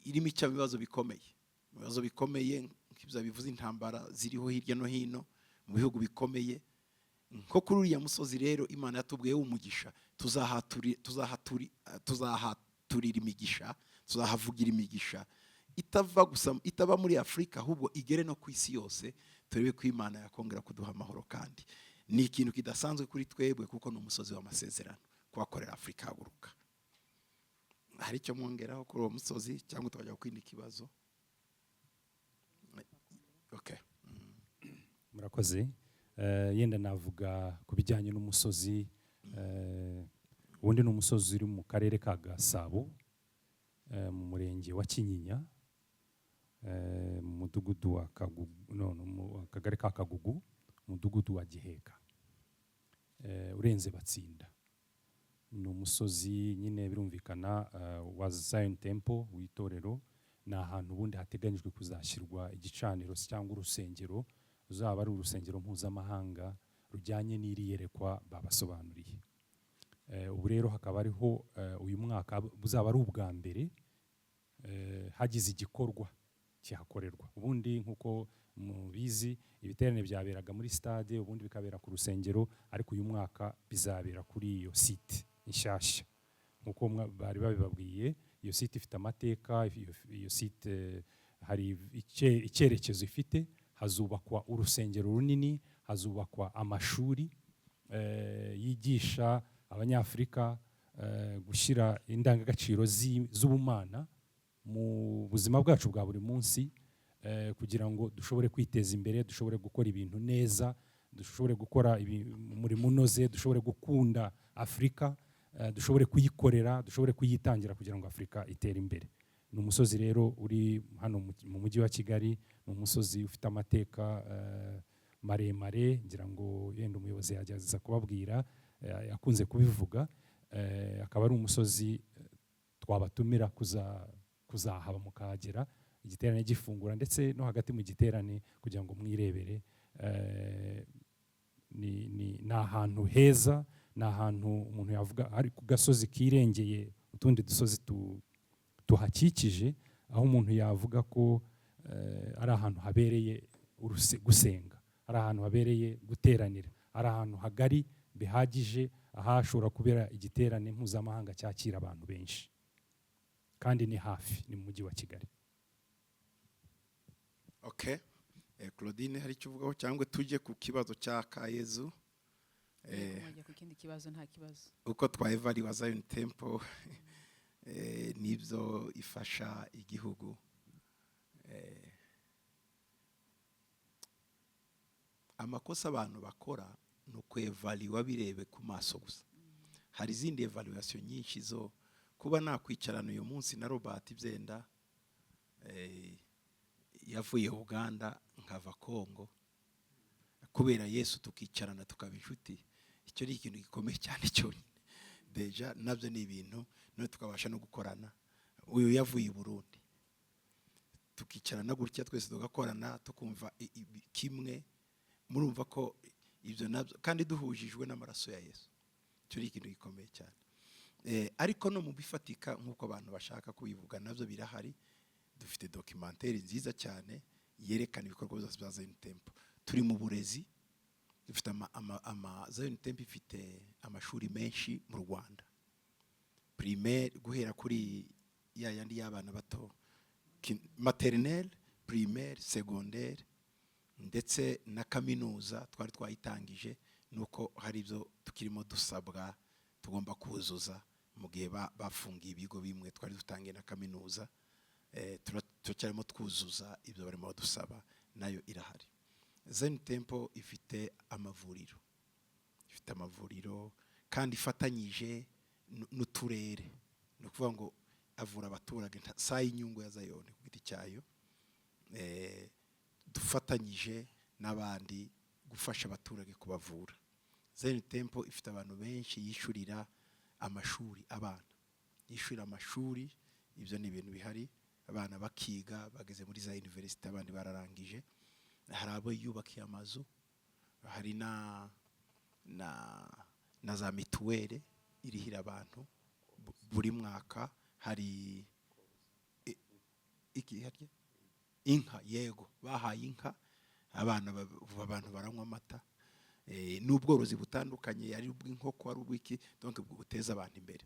irimo icya ibibazo bikomeye, ibibazo bikomeye nk'ibyo bivuze intambara ziriho hirya no hino mu bihugu bikomeye. Nko kuri uriya musozi rero Imana yatubwiye umugisha, tuzahaturira imigisha, tuzahavugira imigisha itava gusa, itaba muri Afurika, ahubwo igere no ku isi yose, turebe ko Imana yakongera kuduha amahoro. Kandi ni ikintu kidasanzwe kuri twebwe, kuko ni umusozi w'amasezerano kuhakorera Afurika Haguruka. Hari icyo mwongeraho kuri uwo musozi, cyangwa tukajya ku kindi kibazo? Okay. Murakoze. Yenda navuga ku bijyanye n'umusozi. Ubundi ni umusozi uri mu karere ka Gasabo, mu murenge wa Kinyinya, mu mudugudu wa Kagugu, no, mu kagari ka Kagugu, umudugudu wa Giheka, urenze Batsinda. Ni umusozi nyine birumvikana wa Zion Temple, w'itorero. Ni ahantu ubundi hateganyijwe kuzashyirwa igicaniro se cyangwa urusengero, ruzaba ari urusengero mpuzamahanga rujyanye n'iri yerekwa babasobanuriye. Ubu rero hakaba ariho uyu mwaka buzaba ari ubwa mbere hagize igikorwa kihakorerwa. Ubundi nk'uko mubizi, ibiterane byaberaga muri stade, ubundi bikabera ku rusengero, ariko uyu mwaka bizabera kuri iyo site nshyashya nk'uko bari babibabwiye. Iyo site ifite amateka. Iyo site hari icyerekezo ifite. Hazubakwa urusengero runini, hazubakwa amashuri yigisha Abanyafurika gushyira indangagaciro z'ubumana mu buzima bwacu bwa buri munsi, kugira ngo dushobore kwiteza imbere, dushobore gukora ibintu neza, dushobore gukora umurimo unoze, dushobore gukunda Afurika, dushobore kuyikorera, dushobore kuyitangira kugira ngo Afurika itere imbere. Ni umusozi rero uri hano mu mujyi wa Kigali. Ni umusozi ufite amateka maremare, ngira ngo yenda umuyobozi yagerageza kubabwira, yakunze kubivuga. Akaba ari umusozi twabatumira kuzahaba mukahagera igiterane gifungura, ndetse no hagati mu giterane, kugira ngo mwirebere. Ni ahantu heza, ni ahantu umuntu yavuga ari ku gasozi kirengeye utundi dusozi tuhakikije, aho umuntu yavuga ko ari ahantu habereye gusenga, ari ahantu habereye guteranira, ari ahantu hagari bihagije, ahashobora kubera igiterane mpuzamahanga cyakira abantu benshi, kandi ni hafi, ni mu mujyi wa Kigali. Okay. Claudine, hari icyo uvugaho, cyangwa tujye ku kibazo cya Kayezu? Mwajya ku kindi kibazo, nta kibazo. Uko twaevariwa Zion Temple n'ibyo ifasha igihugu. Amakosa abantu bakora ni ukwevariwa birebe ku maso gusa. Hari izindi evaluation nyinshi zo kuba nakwicarana uyu munsi na Robert Byenda, yavuye Uganda nkava Congo, kubera Yesu tukicarana tukaba inshuti. Icyo ni ikintu gikomeye cyane cyonyine, déjà nabyo ni ibintu. None tukabasha no gukorana. Uyu yavuye i Burundi. Tukicarana gutya twese, tugakorana, tukumva kimwe. Murumva ko ibyo nabyo kandi duhujijwe n'amaraso ya Yesu. Icyo ni ikintu gikomeye cyane. Ariko no mu bifatika nk'uko abantu bashaka kubivuga, nabyo birahari. Dufite documentaire nziza cyane yerekana ibikorwa byose bya Zion Temple. Turi mu burezi, dufite ama Zion Temple ifite amashuri menshi mu Rwanda, primaire guhera kuri ya yandi y'abana bato, maternelle, primaire, secondaire, ndetse na kaminuza twari twayitangije. Nuko hari ibyo tukirimo dusabwa tugomba kuzuza mu gihe bafungiye ibigo bimwe. Twari dutangiye na kaminuza, turacyarimo twuzuza ibyo barimo badusaba, nayo irahari. Zion Temple ifite amavuriro, ifite amavuriro kandi ifatanyije n'uturere. Ni ukuvuga ngo avura abaturage, si inyungu ya Zion ku giti cyayo, dufatanyije n'abandi gufasha abaturage kubavura. Zion Temple ifite abantu benshi yishyurira amashuri, abana yishyurira amashuri. Ibyo ni ibintu bihari, abana bakiga, bageze muri za university, abandi bararangije. Hari abo yubakiye amazu, hari na za mituweli irihira abantu buri mwaka. Hari iki harya, inka, yego, bahaye inka abana, abantu baranywa amata, n'ubworozi butandukanye, ari ubw'inkoko, ari ubw'iki, donc buteza abantu imbere.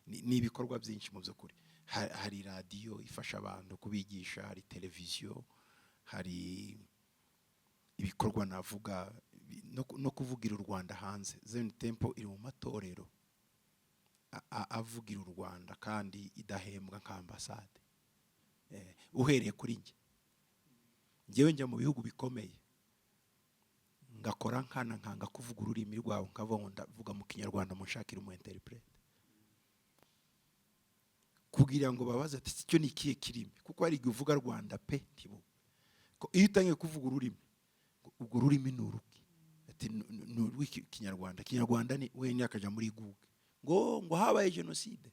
Ni ibikorwa byinshi mu by'ukuri. Hari radiyo ifasha abantu kubigisha, hari televiziyo, hari ibikorwa navuga no kuvugira u Rwanda hanze. Zion Temple iri mu matorero avugira u Rwanda kandi idahembwa nka ambasade. Uhereye kuri njye, njyewe njya mu bihugu bikomeye ngakora nkana, nkanga kuvuga ururimi rwabo, nkavuga ngo ndavuga mu Kinyarwanda, munshakire umu interprète, kugira ngo babaze ati: "Icyo ni ikihe kirimi?" Kuko hari igihe uvuga Rwanda pe ntibu ko iyo utangiye kuvuga ururimi ngo urwo rurimi ni uruki, ati: "Ni urw'Ikinyarwanda." Kinyarwanda ni wenyine, akajya muri Google ngo habaye jenoside,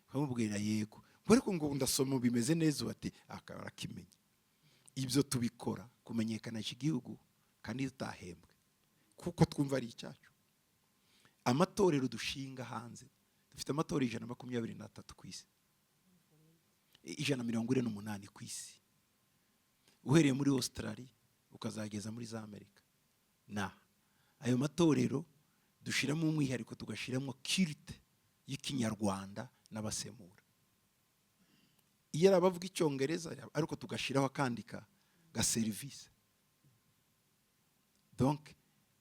ukamubwira yego, ngo ariko ngo ndasoma bimeze neza ubu, ati akaba arakimenya. Ibyo tubikora kumenyekanisha igihugu kandi tutahembwe, kuko twumva ari icyacu. Amatorero dushinga hanze, dufite amatorero 123 ku isi, 148 ku isi, uhereye muri Australia ukazageza muri za Amerika. Na ayo matorero dushyiramo umwihariko, tugashyiramo culte y'Ikinyarwanda n'abasemura. Iyo ari abavuga Icyongereza, ariko tugashyiraho akandi ka serivisi. Donc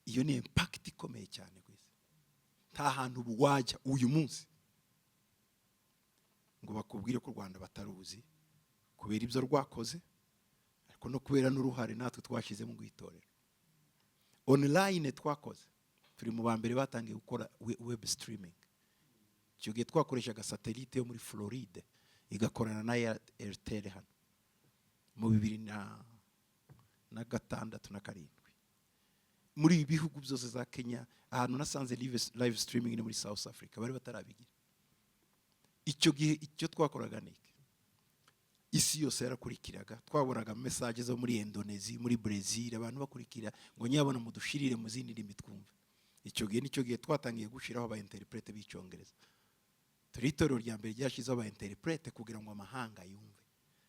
iyo ni impact ikomeye cyane ku isi. Nta hantu ubu wajya uyu munsi ngo bakubwire ko u Rwanda bataruzi, kubera ibyo rwakoze, ariko no kubera n'uruhare natwe twashyizemo mu itorero. Online twakoze, turi mu ba mbere batangiye gukora web streaming. Icyo gihe twakoreshaga satellite yo muri Floride igakorana na Airtel hano mu 2006 na 7, muri ibi bihugu byose za Kenya. Ahantu nasanze live streaming ni muri South Africa, bari batarabigira icyo gihe. Icyo twakoraga ni iki? Isi yose yarakurikiraga, twabonaga message zo muri Indonesia, muri Brazil, abantu bakurikira ngo nyabona mudushirire mu zindi ndimi twumve. Icyo gihe nicyo gihe twatangiye gushyiraho aba interprète b'Icyongereza. Turi itorero rya mbere ryashyizeho aba interprète kugira ngo amahanga yumve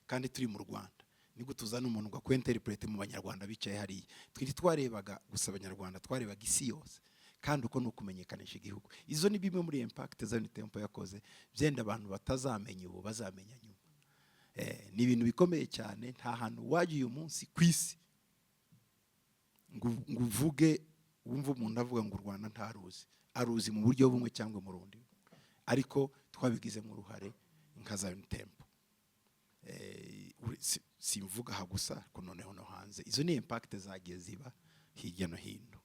kandi turi mu Rwanda. Nibwo tuzana umuntu ngo akwenterprète mu Banyarwanda bicaye hariya. Twiri twarebaga gusa Abanyarwanda, twarebaga isi yose, kandi uko ni ukumenyekanisha igihugu. Izo ni bimwe muri impact Zion Temple yakoze, byenda abantu batazamenya ubu, bazamenya nyuma. Ni ibintu bikomeye cyane. Nta hantu wajya uyu munsi ku isi ngo uvuge wumve umuntu avuga ngo u Rwanda ntaruzi. Aruzi mu buryo bumwe cyangwa mu rundi, ariko twabigizemo uruhare nka Zion Temple. Simvuga aha gusa, ariko noneho no hanze izo ni impact zagiye ziba hirya no hino.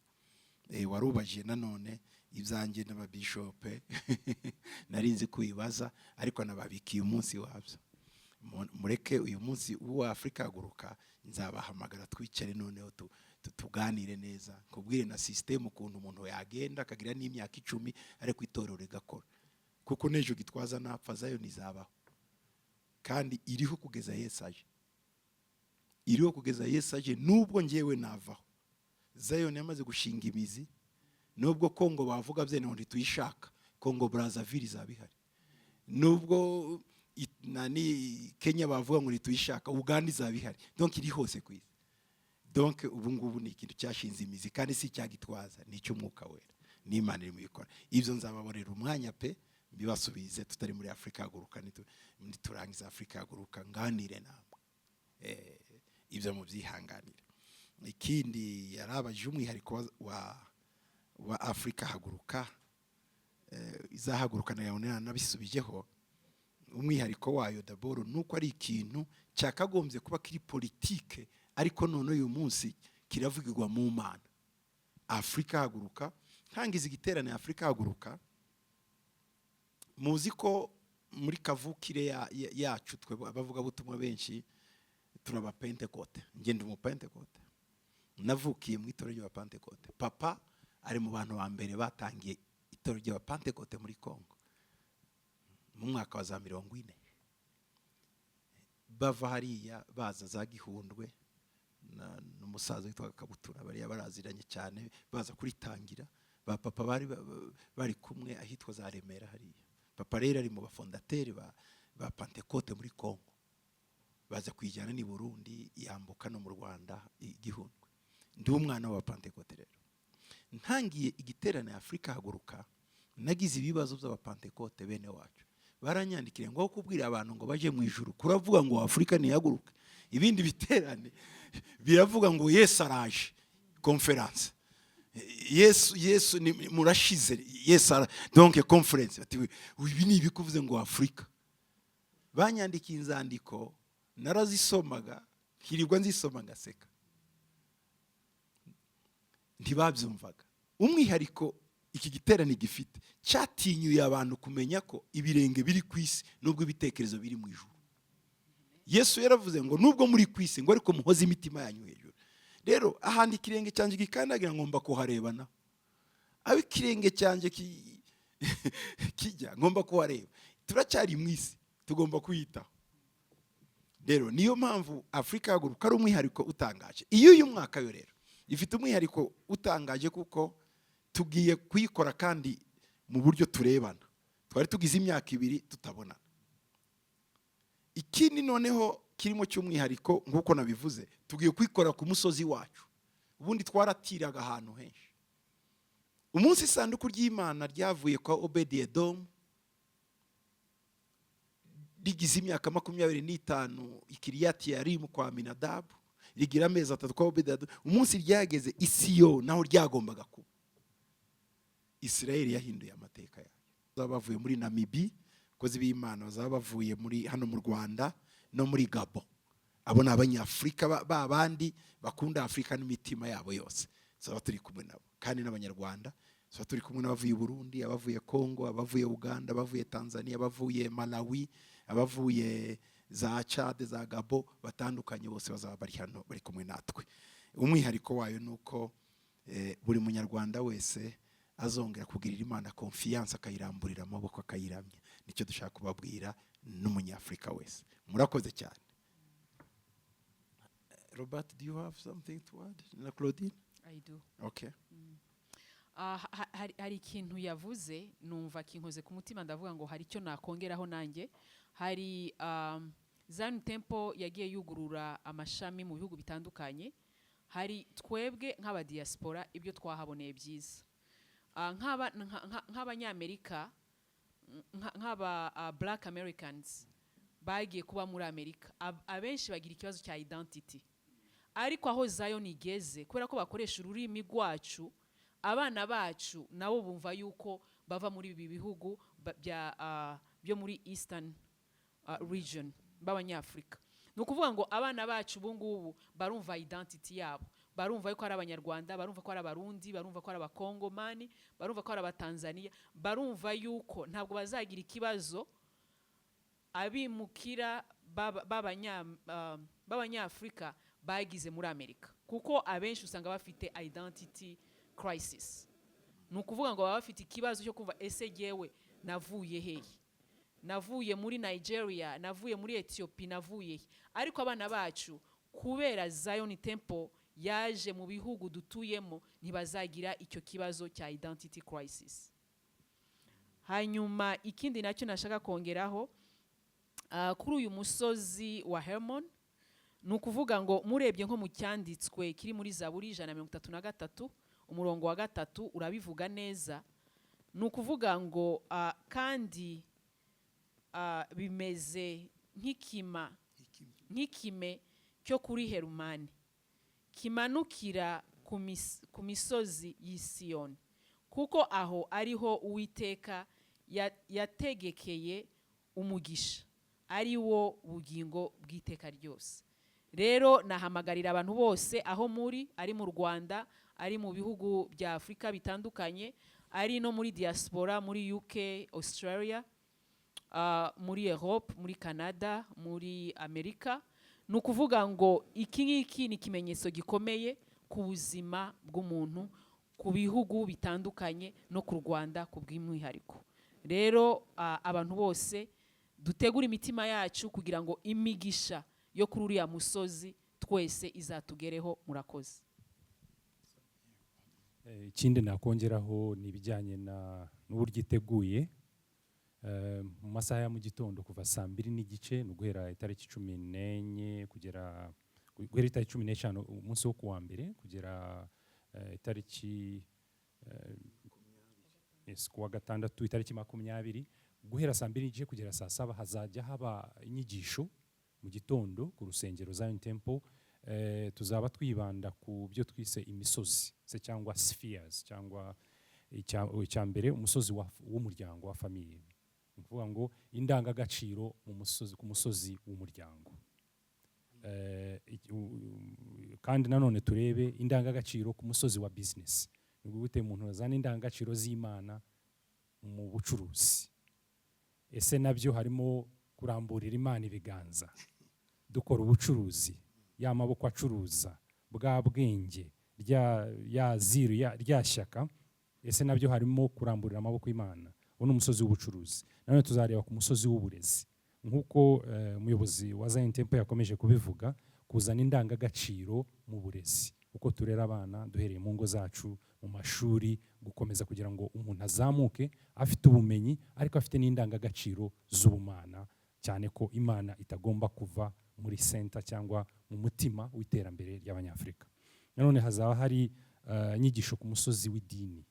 Warubajije nanone ibyanjye n'ababishope, nari nzi kubibaza, ariko nababikiye umunsi wabyo. Mureke uyu munsi uwa Afurika Haguruka, nzabahamagara twicare, noneho tuganire neza, nkubwire na système ukuntu umuntu yagenda akagira n'imyaka 10 ariko itorero rigakora, kuko n'ejo Gitwaza napfa Zion izabaho, kandi iriho kugeza Yesu aje. Iriho kugeza Yesu aje. Nubwo ngewe navaho, Zion yamaze gushinga imizi. Nubwo Kongo bavuga byene ngo ntituyishaka, Kongo Brazzaville izaba ihari. Nubwo nani Kenya bavuga ngo ntituyishaka, Uganda izaba ihari. Donc iri hose ku isi. Donc ubu ngubu ni ikintu cyashinze imizi, kandi si icyagitwaza, ni icy'Umwuka Wera n'Imana irimo ibikora. Ibyo nzababorera umwanya pe mbibasubize tutari muri Afurika Haguruka. Niturangiza Afurika Haguruka, nganire namwe. Ibyo mubyihanganire. Ikindi yarabajije, umwihariko wa Afurika Haguruka, izahaguruka, nayo nabisubijeho. Umwihariko wayo d'abord ni uko ari ikintu cyakagombye kuba kiri politike, ariko none uyu munsi kiravugirwa mu Mana. Afurika Haguruka, ntangiza igiterane Afurika Haguruka, muzi ko muri kavukire yacu twe abavugabutumwa benshi turaba Pentekote. Ngenda umupentekote, navukiye mu itorero ry'Abapentekote. Papa ari mu bantu ba mbere batangiye itorero ry'Abapentekote muri Congo mu mwaka wa za 40, bava hariya baza za Gihundwe n'umusaza witwaga Kabutura, bariya baraziranye cyane, baza kuritangira. Ba papa bari bari kumwe ahitwa za Remera hariya. Papa rero ari mu bafondateri ba Pentekote muri Congo, baza kuyijyana ni Burundi, yambuka no mu Rwanda i Gihundwe. Ndi umwana wa Pentekote. Rero ntangiye igiterane Afurika Haguruka, nagize ibibazo by'Abapentekote bene wacu. Baranyandikira ngo aho kubwira abantu ngo baje mu ijuru, kuravuga ngo Afurika ntihaguruke. Ibindi biterane biravuga ngo Yesu araje, conference Yesu, Yesu ni murashize, Yesu donc conference. Bati ibi ni ibikuvuze ngo Afurika. Banyandikiye inzandiko, narazisomaga, nkirirwa nzisoma ngaseka, ntibabyumvaga. Umwihariko iki giterane gifite, cyatinyuye abantu kumenya ko ibirenge biri ku isi nubwo ibitekerezo biri mu ijuru. Yesu yaravuze ngo nubwo muri ku isi, ngo ariko muhoze imitima yanyu hejuru. Rero ahantu ikirenge cyanjye gikandagira ngomba kuharebana, aho ikirenge cyanjye kijya ngomba kuhareba. Turacyari mu isi, tugomba kuyitaho. Rero niyo mpamvu Afurika Haguruka ari umwihariko utangaje. Iyo uyu mwaka yo rero ifite umwihariko utangaje, kuko tugiye kuyikora kandi mu buryo turebana. Twari tugize imyaka 2 tutabonana. Ikindi noneho kirimo cy'umwihariko, nk'uko nabivuze, tugiye kuyikora ku musozi wacu. Ubundi twaratiraga ahantu henshi. Umunsi isanduku ry'Imana ryavuye kwa Obedi-Edomu, rigize imyaka 25 i Kiriyati Yarimu kwa Aminadabu, rigira amezi 3 kwa Obedi-Edomu, umunsi ryageze i Siyoni naho ryagombaga kuba, Isirayeli yahinduye amateka yayo. Bazaba bavuye muri Namibi, abakozi b'Imana bazaba bavuye muri hano mu Rwanda no muri Gabo. Abo ni Abanyafurika ba bandi bakunda Afurika n'imitima yabo yose, tuzaba turi kumwe nabo. Kandi n'Abanyarwanda tuba turi kumwe, n'abavuye i Burundi, abavuye Congo, abavuye Uganda, abavuye Tanzania, abavuye Malawi, abavuye za Chad, za Gabo, batandukanye, bose bazaba bari hano bari kumwe natwe. Umwihariko wayo ni uko buri Munyarwanda wese azongera kugirira Imana confiance, akayiramburira amaboko, akayiramya. Nicyo dushaka kubabwira, n'Umunyafurika wese. Murakoze cyane. Robert, do you have something to add, na Claudine? I do. Okay. Ah, hari ikintu yavuze numva kinkoze ku mutima, ndavuga ngo hari icyo nakongeraho nanjye. Hari Zion Temple yagiye yugurura amashami mu bihugu bitandukanye. Hari twebwe nk'abadiaspora ibyo twahaboneye byiza. Nk'Abanyamerika, nk'aba Black Americans bagiye kuba muri Amerika, abenshi bagira ikibazo cya identity. Ariko aho Zion igeze, kubera ko bakoresha ururimi rwacu, abana bacu nabo bumva yuko bava muri ibi bihugu byo muri Eastern region b'Abanyafurika. Ni ukuvuga ngo abana bacu ubu ngubu barumva identity yabo, barumva yuko ari Abanyarwanda, barumva ko ari Abarundi, barumva ko ari Abakongomani, barumva ko ari Abatanzaniya, barumva yuko ntabwo bazagira ikibazo abimukira b'Abanyafurika bagize muri Amerika, kuko abenshi usanga bafite identity crisis. Ni ukuvuga ngo baba bafite ikibazo cyo kumva: ese jyewe navuye hehe? Navuye muri Nigeria, navuye muri Ethiopia, navuye he? Ariko abana bacu Kubera Zion Temple yaje mu bihugu dutuyemo, ntibazagira icyo kibazo cya identity crisis. Hanyuma ikindi nacyo nashaka kongeraho, kuri uyu musozi wa Hermon, ni ukuvuga ngo murebye nko mu cyanditswe kiri muri Zaburi 133 umurongo wa 3, urabivuga neza. Ni ukuvuga ngo kandi bimeze nk'ikime cyo kuri Herumani kimanukira ku misozi y'i Siyoni, kuko aho ariho Uwiteka yategekeye umugisha, ari wo bugingo bw'iteka ryose. Rero nahamagarira abantu bose aho muri, ari mu Rwanda, ari mu bihugu bya Afurika bitandukanye, ari no muri diaspora, muri UK, Australia, muri Europe, muri Canada, muri Amerika, ni ukuvuga ngo iki ngiki ni ikimenyetso gikomeye ku buzima bw'umuntu, ku bihugu bitandukanye no ku Rwanda ku bw'umwihariko. Rero abantu bose dutegure imitima yacu kugira ngo imigisha yo kuri uriya musozi twese izatugereho. Murakoze. Ikindi nakongeraho ni ibijyanye n'uburyo iteguye. Mu masaha ya mu gitondo kuva saa 2:30, ni uguhera itariki 14 kugera, guhera itariki 15, umunsi wo kuwa mbere, kugera itariki yes, kuwa gatandatu itariki 20, guhera saa 2:30 kugera saa 7, hazajya haba inyigisho mu gitondo ku rusengero Zion Temple. Tuzaba twibanda ku byo twise imisozi se cyangwa spheres, cyangwa icya mbere umusozi w'umuryango wa famille, ni ukuvuga ngo indangagaciro mu musozi, ku musozi w'umuryango. Kandi nanone turebe indangagaciro ku musozi wa business, ni gute umuntu azana indangagaciro z'Imana mu bucuruzi. Ese nabyo harimo kuramburira Imana ibiganza dukora ubucuruzi, ya maboko acuruza, bwa bwenge, rya ya ziru ya rya shyaka, ese nabyo harimo kuramburira amaboko Imana? Uwo ni umusozi w'ubucuruzi. Nanone tuzareba ku musozi w'uburezi, nk'uko umuyobozi wa Zion Temple yakomeje kubivuga, kuzana indangagaciro mu burezi, uko turera abana duhereye mu ngo zacu, mu mashuri, gukomeza kugira ngo umuntu azamuke afite ubumenyi ariko afite n'indangagaciro z'ubumana, cyane ko Imana itagomba kuva muri center cyangwa mu mutima w'iterambere ry'Abanyafurika. Nanone hazaba hari inyigisho ku musozi w'idini.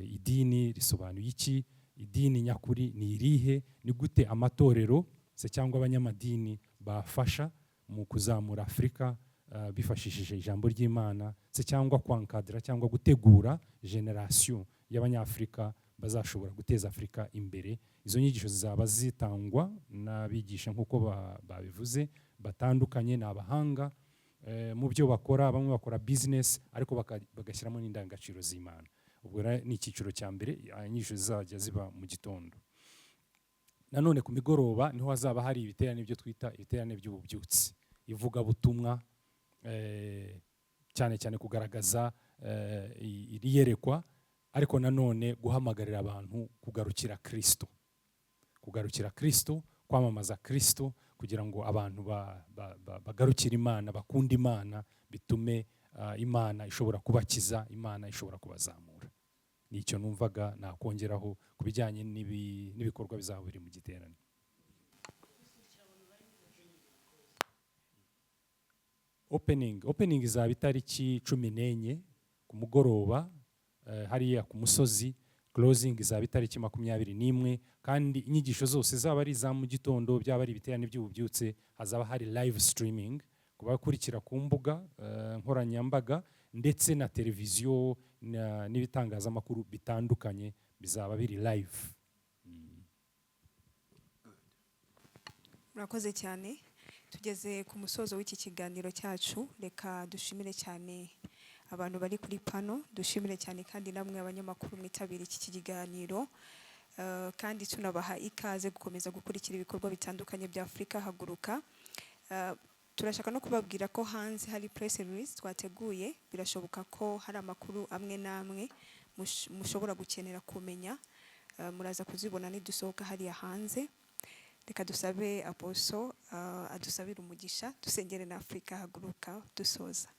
Idini risobanuye iki? Idini nyakuri ni irihe? Ni gute amatorero se cyangwa abanyamadini bafasha mu kuzamura Afurika bifashishije ijambo ry'Imana se, cyangwa kwankadira cyangwa gutegura generation y'Abanyafurika bazashobora guteza Afurika imbere? Izo nyigisho zizaba zitangwa n'abigisha nk'uko babivuze batandukanye, ni abahanga mu byo bakora. Bamwe bakora business ariko bagashyiramo n'indangagaciro z'Imana. Ubwo rero ni icyiciro cya mbere, inyigisho zizajya ziba mu gitondo. Nanone ku migoroba niho hazaba hari ibiterane byo twita ibiterane by'ububyutse, ivugabutumwa, cyane cyane kugaragaza iri yerekwa, ariko nanone guhamagarira abantu kugarukira Kristo, kugarukira Kristo, kwamamaza Kristo, kugira ngo abantu bagarukire Imana, bakunde Imana, bitume Imana ishobora kubakiza, Imana ishobora kubazamura. Nicyo numvaga nakongeraho ku bijyanye n'ibikorwa bizaba biri mu giterane. Opening izaba itariki 14 ku mugoroba, hariya ku musozi. Closing izaba itariki 21, kandi inyigisho zose zaba ari iza mu gitondo, byaba ari ibiterane by'ububyutse, hazaba hari live streaming ku bakurikira ku mbuga nkoranyambaga, ndetse na televiziyo n'ibitangazamakuru bitandukanye bizaba biri live. Murakoze cyane. Tugeze ku musozo w'iki kiganiro cyacu. Reka dushimire cyane abantu bari kuri pano, dushimire cyane kandi namwe abanyamakuru mwitabira iki kiganiro, kandi tunabaha ikaze gukomeza gukurikira ibikorwa bitandukanye bya Afurika Haguruka. Turashaka no kubabwira ko hanze hari press release twateguye, birashoboka ko hari amakuru amwe n'amwe mushobora gukenera kumenya, muraza kuzibona nidusohoka hariya hanze. Reka dusabe Apostle adusabire umugisha, dusengere na Afurika Haguruka dusoza.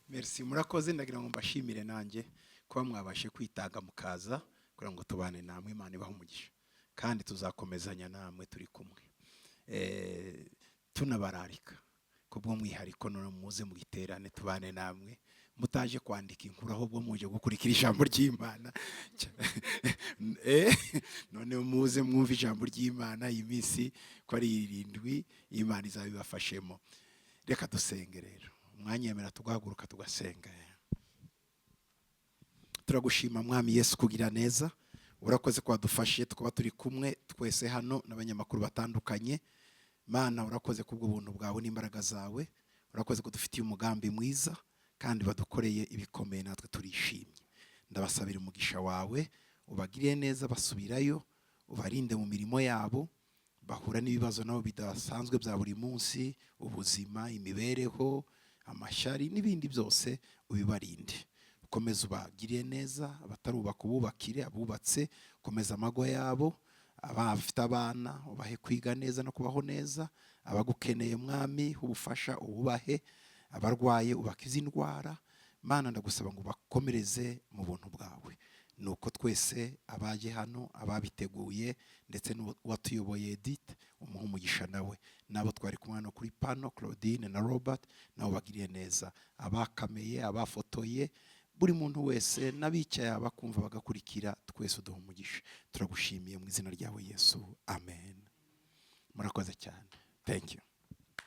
Merci, murakoze. Ndagira ngo mbashimire nanjye kuba mwabashe kwitanga mukaza kugira ngo tubane namwe. Imana ibahe umugisha, kandi tuzakomezanya namwe turi kumwe. Tunabararika kubw'umwihariko none muze mu giterane tubane namwe, mutaje kwandika inkuru, ahubwo muje gukurikira ijambo ry'Imana. None muze mwumve ijambo ry'Imana. Iyi minsi ko ari 7, Imana izabibafashemo. Reka dusenge rero. Umwanyemera tugahaguruka tugasenga. Turagushima, Mwami Yesu, kugira neza. Urakoze ko wadufashe tukaba turi kumwe twese hano n'abanyamakuru batandukanye. Mana, urakoze kubw'ubuntu bwawe n'imbaraga zawe. Urakoze ko dufitiye umugambi mwiza kandi badukoreye ibikomeye, natwe turishimye. Ndabasabira umugisha wawe, ubagiriye neza basubirayo, ubarinde mu mirimo yabo. Bahura n'ibibazo nabo bidasanzwe bya buri munsi, ubuzima, imibereho, amashyari n'ibindi byose, ubibarinde. Ukomeze ubagiriye neza. Abatarubaka ububakire, abubatse ukomeze amago yabo, abafite abana ubahe kwiga neza no kubaho neza, abagukeneye, Mwami, ubufasha ububahe, abarwaye ubakize indwara. Mana, ndagusaba ngo ubakomereze mu buntu bwawe. Nuko twese abaje hano, ababiteguye, ndetse n'uwatuyoboye Edith, umuha umugisha nawe, n'abo twari kumwe hano kuri pano, Claudine na Robert, nabo bagiriye neza, abakameye, abafotoye, buri muntu wese n'abicaye abakumva bagakurikira, twese uduha umugisha. Turagushimiye mu izina ryawe Yesu, amen. Murakoze cyane, thank you.